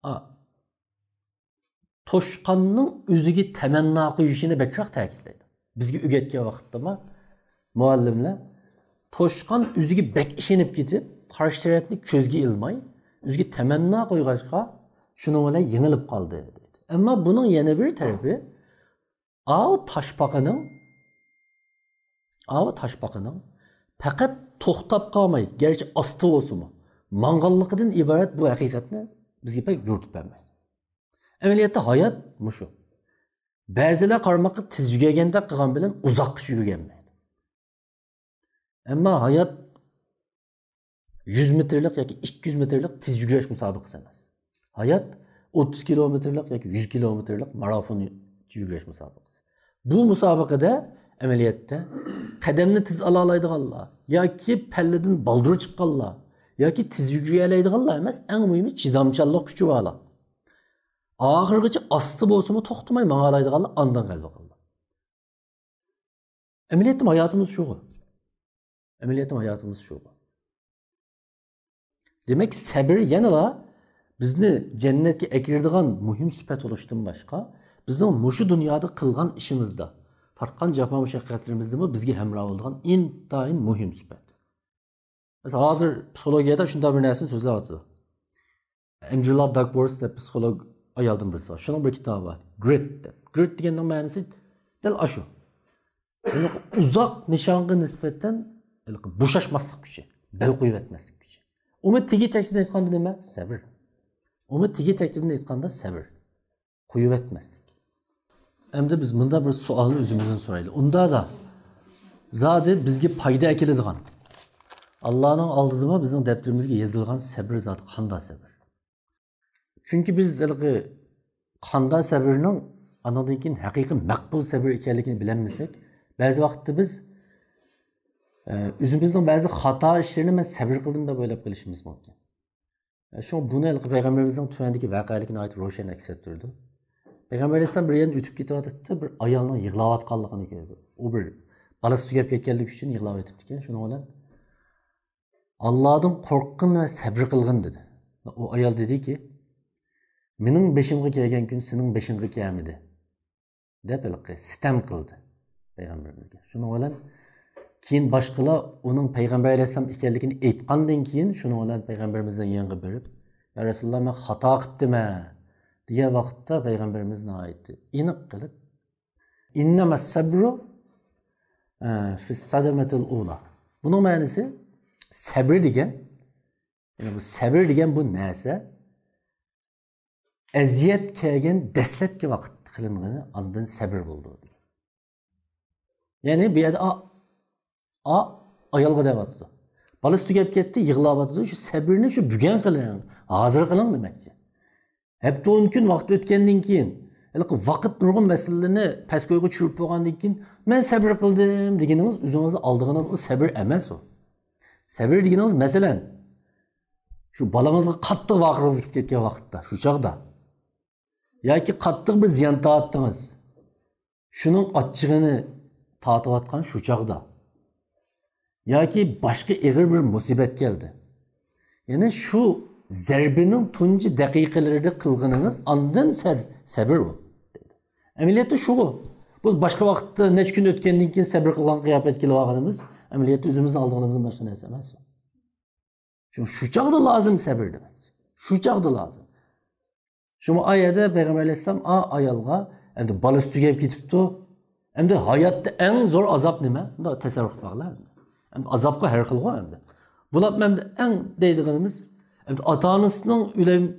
ئا، توشقاننىڭ ئۆزىگە تەمەننا قويۇشىنى بەكرەك تەكىتلەيدۇ. بىزگە ئۆگەتكەن ۋاقىتتىمۇ مۇئەللىملەر توشقان ئۆزىگە بەك ئىشىنىپ كېتىپ، قارشى تەرەپنى كۆزگە ئىلماي، ئۆزىگە تەمەننا قويغاچقا، شۇنىڭ بىلەن يېڭىلىپ قالدى، دەيدۇ. ئەمما بۇنىڭ يەنە بىر تەرىپى، ئاۋۇ تاشپاقىنىڭ، ئاۋۇ تاشپاقىنىڭ پەقەت توختاپ قالماي، گەرچە ئاستا بولسىمۇ، ماڭغانلىقىدىن ئىبارەت بۇ ھەقىقەتنى بىزگە بەك يورۇتۇپ بەرمەيدۇ. ئەمەلىيەتتە ھايات مۇشۇ. بەزىلەر قارىماققا تېز يۈگۈرگەندەك قىلغان بىلەن ئۇزاققىچە يۈگۈرەلمەيدۇ. ئەمما ھايات يۈز مېتىرلىق ياكى ئىككى يۈز مېتىرلىق تېز يۈگۈرۈش مۇسابىقىسى ئەمەس. ھايات ئوتتۇز كىلومېتىرلىق ياكى يۈز كىلومېتىرلىق مارافون يۈگۈرۈش مۇسابىقىسى. بۇ مۇسابىقىدە ئەمەلىيەتتە قەدەمنى تېز ئالالايدىغانلار ياكى پەللىدىن بالدۇر چىققانلار ياكى تېز يۈگۈرەلەيدىغانلار ئەمەس، ئەڭ مۇھىمى چىدامچانلىق كۈچى بارلار. ئاخىرغىچە ئاستا بولسىمۇ توختىماي ماڭالايدىغانلار ئاندىن غەلىبە قىلىدۇ. ئەمەلىيەتتە ھاياتىمىز شۇغۇ. ئەمەلىيەتتە ھاياتىمىز شۇغۇ. دېمەك، سەبر يەنىلا بىزنى جەننەتكە ئەكىرىدىغان مۇھىم سۈپەت بولۇشتىن باشقا، بىزنىڭ مۇشۇ دۇنيادا قىلغان ئىشىمىزدا، تارتقان جاپا مۇشەققەتلىرىمىزدىمۇ بىزگە ھەمراھ بولىدىغان ئىنتايىن مۇھىم سۈپەت. مەسىلەن، ھازىر پسىخولوگىيەدە شۇنداق بىر نەرسىنى سۆزلەۋاتىدۇ. ئەنجېلا داكۋورس دەپ پسىخولوگ ئايالدىن بىرسى بار. شۇنىڭ بىر كىتابى بار. گرىت دەپ. گرىت دېگەننىڭ مەنىسى دەل ئاشۇ. ھېلىقى ئۇزاق نىشانغا نىسبەتەن ھېلىقى بوشاشماسلىق كۈچى، بەل قويۇۋەتمەسلىك كۈچى. ئۇمۇ تېگى تەكتىدىن ئېيتقاندا نېمە؟ سەبر. ئۇمۇ تېگى تەكتىدىن ئېيتقاندا سەبر. قويۇۋەتمەسلىك. ئەمدى بىز مۇنداق بىر سوئالنى ئۆزىمىزدىن سورايلى. ئۇندادا زادى بىزگە پايدا ئەكېلىدىغان، ئاللانىڭ ئالدىدىمۇ بىزنىڭ دەپتىرىمىزگە يېزىلغان سەبر زادى قانداق سەبر؟ چۈنكى بىز ھېلىقى قانداق سەبرنىڭ ئانىڭدىن كېيىن ھەقىقىي مەقبۇل سەبر ئىكەنلىكىنى بىلەلمىسەك، بەزى ۋاقىتتا بىز، ئە، ئۆزىمىزنىڭ بەزى خاتا ئىشلىرىنى مەن سەبر قىلدىم دەپ ئويلاپ قېلىشىمىز مۇمكىن. ئە، شۇڭا بۇنى ھېلىقى پەيغەمبىرىمىزنىڭ تۆۋەندىكى ۋەقەلىكى ناھايىتى روشەن ئەكس ئەتتۈرىدۇ. پەيغەمبەر ئەلەيھىسسالام بىر يەردىن ئۆتۈپ كېتىۋاتاتتى، بىر ئايالنىڭ يىغلاۋاتقانلىقىنى كۆردى. ئۇ بىر بالىسى تۈگەپ كەتكەنلىكى ئۈچۈن يىغلاۋېتىپتىكەن. شۇنىڭ بىلەن، «ئاللادىن قورققىن ۋە سەبرى قىلغىن» دېدى. ئۇ ئايال دېدىكى، «مېنىڭ بېشىمغا كەلگەن كۈن سېنىڭ بېشىڭغا كەلمىدى» دەپ ھېلىقى سىتەم قىلدى پەيغەمبىرىمىزگە. شۇنىڭ بىلەن كېيىن باشقىلار ئۇنىڭ پەيغەمبەر ئەلەيھىسسالام ئىكەنلىكىنى ئېيتقاندىن كېيىن، شۇنىڭ بىلەن پەيغەمبىرىمىزنىڭ يېنىغا بېرىپ، «يا رەسۇلاللا، مەن خاتا قىپتىمەن» دېگەن ۋاقىتتا پەيغەمبىرىمىز ناھايىتى ئېنىق قىلىپ، «ئىننەمەس سەبرۇ فىس سەدمەتىل ئۇلا. بۇنىڭ مەنىسى، سەبرى دېگەن، يەنى بۇ سەبرى دېگەن بۇ نەرسە ئەزىيەت كەلگەن دەسلەپكى ۋاقىتتا قىلىنغىنى، ئاندىن سەبرى بولىدۇ دېگەن. يەنى بۇ يەردە ئا، ئا، ئايالغا دەۋاتىدۇ. بالىسى تۈگەپ كەتتى، يىغلاۋاتىدۇ. شۇ سەبرىنى شۇ بۈگۈن قىلىڭ، ھازىر قىلىڭ دېمەكچى. ھەپتە ئون كۈن ۋاقىت ئۆتكەندىن كېيىن، ھېلىقى ۋاقىت نۇرغۇن مەسىلىلەرنى پەس كويغا چۈشۈرۈپ بولغاندىن كېيىن، مەن سەبرى قىلدىم دېگىنىڭىز ئۆزىڭىزنى ئالدىغىنىڭىز، ئۇ سەبرى ئەمەس ئۇ. سەبرى دېگىنىڭىز، مەسىلەن، شۇ بالىڭىزغا قاتتىق ۋارقىرىغىڭىز كېلىپ كەتكەن ۋاقىتتا، شۇ چاغدا، ياكى قاتتىق بىر زىيان تارتتىڭىز، شۇنىڭ ئاچچىقىنى تارتىۋاتقان شۇ چاغدا، ياكى باشقا ئېغىر بىر مۇسىبەت كەلدى. يەنى شۇ زەربىنىڭ تۇنجى دەقىقىلىرىدە قىلغىنىڭىز ئاندىن سەر-، سەبر بۇ. ئەمەلىيەتتە شۇغۇ. بۇ باشقا ۋاقىتتا نەچچە كۈن ئۆتكەندىن كېيىن سەبر قىلغان قىياپەتكە كېلىۋالغىنىمىز ئەمەلىيەتتە ئۆزىمىزنى ئالدىغىنىمىزدىن باشقا نەرسە ئەمەس. شۇ، شۇ چاغدا لازىم سەبر دېمەك. شۇ چاغدا لازىم. شۇڭا ئايەدە پەيغەمبەر ئەلەيھىسسالام ئا ئايالغا، ئەمدى بالىسى تۈگەپ كېتىپتۇ. ئەمدى ھاياتتا ئەڭ زور ئازاب نېمە؟ بۇنداق تەسەۋۋۇر قىلىپ باقىلا. ئەمدى ئازابقا ھەر خىل غۇ ئەمدى. بۇلار ئەمدى ئەڭ دەيدىغىنىمىز، ئەمدى ئاتا-ئانىسىنىڭ ئۆلۈم-،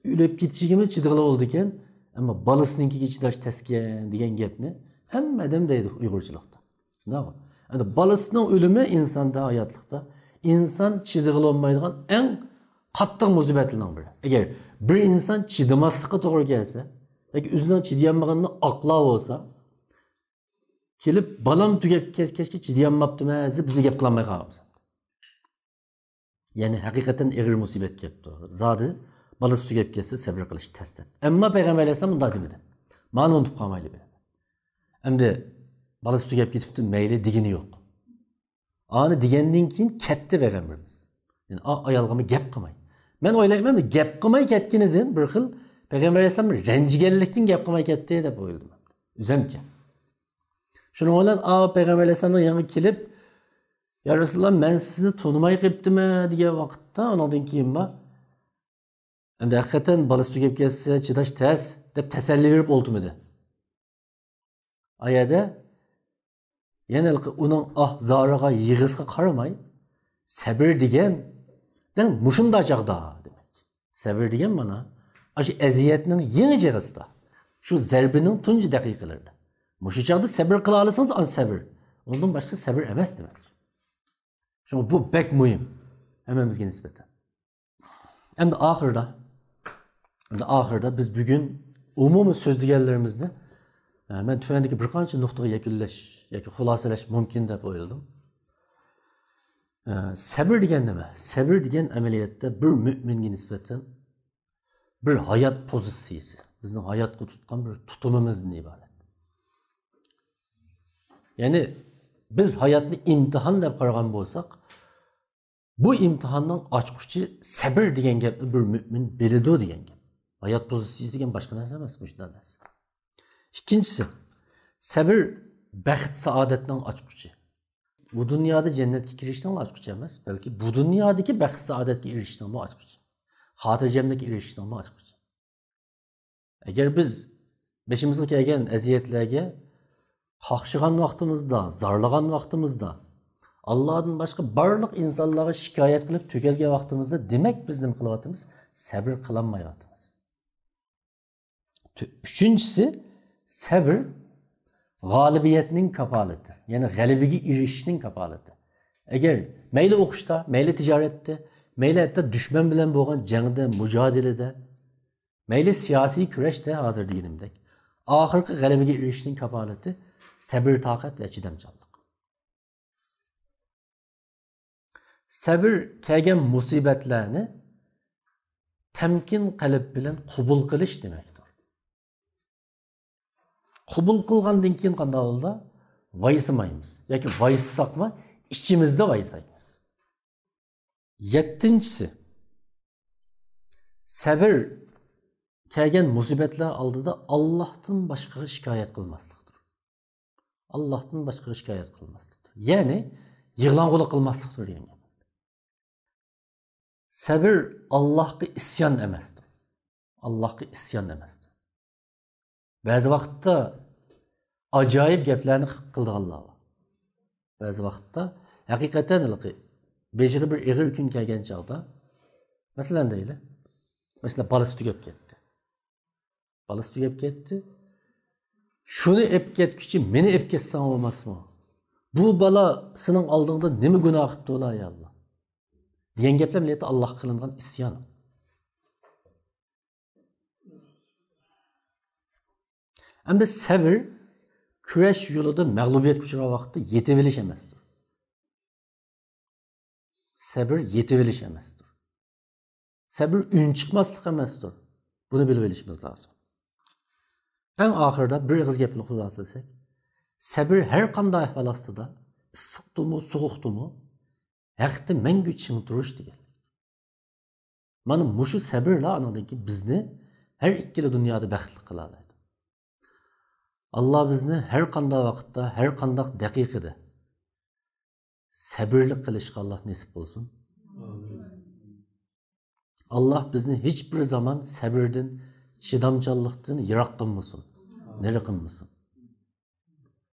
ئۆلۈپ كېتىشىگىمۇ چىدىغىلى بولىدىكەن، ئەمما بالىسىنىڭكىگە چىداش تەسكەن دېگەن گەپنى ھەممە ئادەم دەيدۇ ئۇيغۇرچىلىقتا. شۇنداقمۇ؟ ئەمدى بالىسىنىڭ ئۆلۈمى ئىنساندا، ھاياتلىقتا ئىنسان چىدىغىلى بولمايدىغان ئەڭ قاتتىق مۇسىبەتلەرنىڭ بىرى. ئەگەر بىر ئىنسان چىدىماسلىققا توغرا كەلسە، ياكى ئۆزىنىڭ چىدىيالمىغىنىنى ئاقلاپ بولسا، كېلىپ، بالام تۈگەپ كەتكەچكە چىدىيالماپتىمەن دەپ بىزنى گەپ قىلالماي قالغان بولسا. يەنى ھەقىقەتەن ئېغىر مۇسىبەت كەپتۇ. زادى بالىسى تۈگەپ كەتسە سەبرى قىلىش تەس دەپ. ئەمما پەيغەمبەر ئەلەيھىسسالام مۇنداق دېمىدى. مانا ئۇنتۇپ قالمايلى بۇ يەردە. ئەمدى بالىسى تۈگەپ كېتىپتۇ، مەيلى دېگىنى يوق. ئانى دېگەندىن كېيىن كەتتى پەيغەمبىرىمىز. يەنى ئا-، ئايالغىمۇ گەپ قىلماي. مەن ئويلايمەن، گەپ قىلماي كەتكىنىدىن بىر خىل پەيغەمبەر ئەلەيھىسسالام رەنجىگەنلىكتىن گەپ قىلماي كەتتى دەپ ئويلىدىم. ئۆزەمچە. شۇنىڭ بىلەن ئا پەيغەمبەر ئەلەيھىسسالامنىڭ يېنىغا كېلىپ، يا رەسۇلاللا، مەن سىزنى تونۇماي قېپتىمەن دېگەن ۋاقىتتا، ئۇنىڭدىن كېيىن بار. ئەمدى ھەقىقەتەن بالىسى تۈگەپ كەتسە چىداش تەس دەپ تەسەللى بېرىپ ئولتۇرمىدى. ئايەدە يەنە ھېلىقى ئۇنىڭ ئاھ زارىغا، يىغىسىغا قارىماي، سەبىر دېگەن دەل مۇشۇنداق چاغدا دېمەك. سەبىر دېگەن مانا ئاشۇ ئەزىيەتنىڭ يېڭى چېغىسىدا، شۇ زەربىنىڭ تۇنجى دەقىقىلىرىدە. مۇشۇ چاغدا سەبىر قىلالىسىڭىز، ئان سەبىر. ئۇنىڭدىن باشقا سەبىر ئەمەس دېمەكچى. شۇڭا بۇ بەك مۇھىم ھەممىمىزگە نىسبەتەن. ئەمدى ئاخىرىدا، ئەمدى ئاخىرىدا بىز بۈگۈن ئومۇمىي سۆزلىگەنلىرىمىزنى، ئە، مەن تۆۋەندىكى بىر قانچە نۇقتىغا يەكۈنلەش ياكى خۇلاسىلەش مۇمكىن دەپ ئويلىدىم. ئە، سەبىر دېگەن نېمە؟ سەبىر دېگەن ئەمەلىيەتتە بىر مۆمىنگە نىسبەتەن بىر ھايات پوزىتسىيىسى، بىزنىڭ ھاياتقا تۇتقان بىر تۇتۇمىمىزدىن ئىبارەت. يەنى بىز ھاياتنى ئىمتىھان دەپ قارىغان بولساق، بۇ ئىمتىھاننىڭ ئاچقۇچى سەبىر دېگەن گەپنى بىر مۆمىن بىلىدۇ دېگەن گەپ. ھايات پوزىتسىيىسى دېگەن باشقا نەرسە ئەمەس، مۇشۇنداق نەرسە. ئىككىنچىسى، سەبىر بەخت سائادەتنىڭ ئاچقۇچى. بۇ دۇنيادا جەننەتكە كىرىشنىڭلا ئاچقۇچى ئەمەس، بەلكى بۇ دۇنيادىكى بەخت سائادەتكە ئېرىشىشنىڭمۇ ئاچقۇچى. خاتىرجەملىككە ئېرىشىشنىڭمۇ ئاچقۇچى. ئەگەر بىز بېشىمىزغا كەلگەن ئەزىيەتلەرگە قاقشىغان ۋاقتىمىزدا، زارلىغان ۋاقتىمىزدا، ئاللادىن باشقا بارلىق ئىنسانلارغا شىكايەت قىلىپ تۈگەلگەن ۋاقتىمىزدا، دېمەك، بىز نېمە قىلىۋاتىمىز؟ سەبىر قىلالمايۋاتىمىز. تۆ-، ئۈچىنچىسى، سەبىر غالىبىيەتنىڭ كاپالىتى، يەنى غەلىبىگە ئېرىشىشنىڭ كاپالىتى. ئەگەر مەيلى ئوقۇشتا، مەيلى تىجارەتتە، مەيلى ھەتتا دۈشمەن بىلەن بولغان جەڭدە، مۇجادىلىدە، مەيلى سىياسىي كۈرەشتە، ھازىر دېگىنىمدەك، ئاخىرقى غەلىبىگە ئېرىشىشنىڭ كاپالىتى سەبىر، تاقەت ۋە چىدامچانلىق. سەبىر كەلگەن مۇسىبەتلەرنى تەمكىن قەلب بىلەن قوبۇل قىلىش دېمەكتۇر. قوبۇل قىلغاندىن كېيىن قانداق بولىدۇ؟ ۋايسىمايمىز ياكى ۋايسىساقمۇ ئىچىمىزدە ۋايسايمىز. يەتتىنچىسى، سەبىر كەلگەن مۇسىبەتلەر ئالدىدا ئاللاھتىن باشقىغا شىكايەت قىلماسلىقتۇر. ئاللاھتىن باشقىغا شىكايەت قىلماسلىقتۇر. يەنى يىغلاڭغۇلۇق قىلماسلىقتۇر دېگەن گەپ. سەبىر ئاللاھقا ئىسيان ئەمەستۇر. ئاللاھقا ئىسيان ئەمەستۇر. بەزى ۋاقىتتا ئاجايىپ گەپلەرنى قىلىدىغانلار بار. بەزى ۋاقىتتا ھەقىقەتەن ھېلىقى بېشىغا بىر ئېغىر كۈن كەلگەن چاغدا، مەسىلەن دەيلى، مەسىلەن، بالىسى تۈگەپ كەتتى. بالىسى تۈگەپ كەتتى. شۇنى ئېلىپ كەتكۈچە مېنى ئېلىپ كەتسەڭ بولماسمۇ؟ بۇ بالا سېنىڭ ئالدىڭدا نېمە گۇناھ قىپتۇ، يا ئاللا؟ دېگەن گەپلەر مىللەتتە ئاللاھقا قىلىنغان ئىسيان. ئەمدى سەبر كۈرەش يولىدا مەغلۇبىيەتكە ئۇچرىغان ۋاقىتتا يېتىۋېلىش ئەمەستۇر. سەبر يېتىۋېلىش ئەمەستۇر. سەبر ئۈنچىقماسلىق ئەمەستۇر. بۇنى بىلىۋېلىشىمىز لازىم. ئەڭ ئاخىرىدا بىر ئېغىز گەپنى خۇلاسىلىسەك، سەبر ھەر قانداق ئەھۋال ئاستىدا، ئىسسىقتىمۇ، سوغۇقتىمۇ، ھەقتە مەڭگۈ چىڭ تۇرۇش دېگەن. مانا مۇشۇ سەبرلا ئانىڭدىن كېيىن بىزنى ھەر ئىككىلا دۇنيادا بەختلىك قىلالايدۇ. ئاللا بىزنى ھەر قانداق ۋاقىتتا، ھەر قانداق دەقىقىدە سەبرلىك قىلىشقا ئاللا نېسىپ قىلسۇن. ئاللا بىزنى ھېچ بىر زامان سەبردىن، چىدامچانلىقتىن يىراق قىلمىسۇن، نېرى قىلمىسۇن.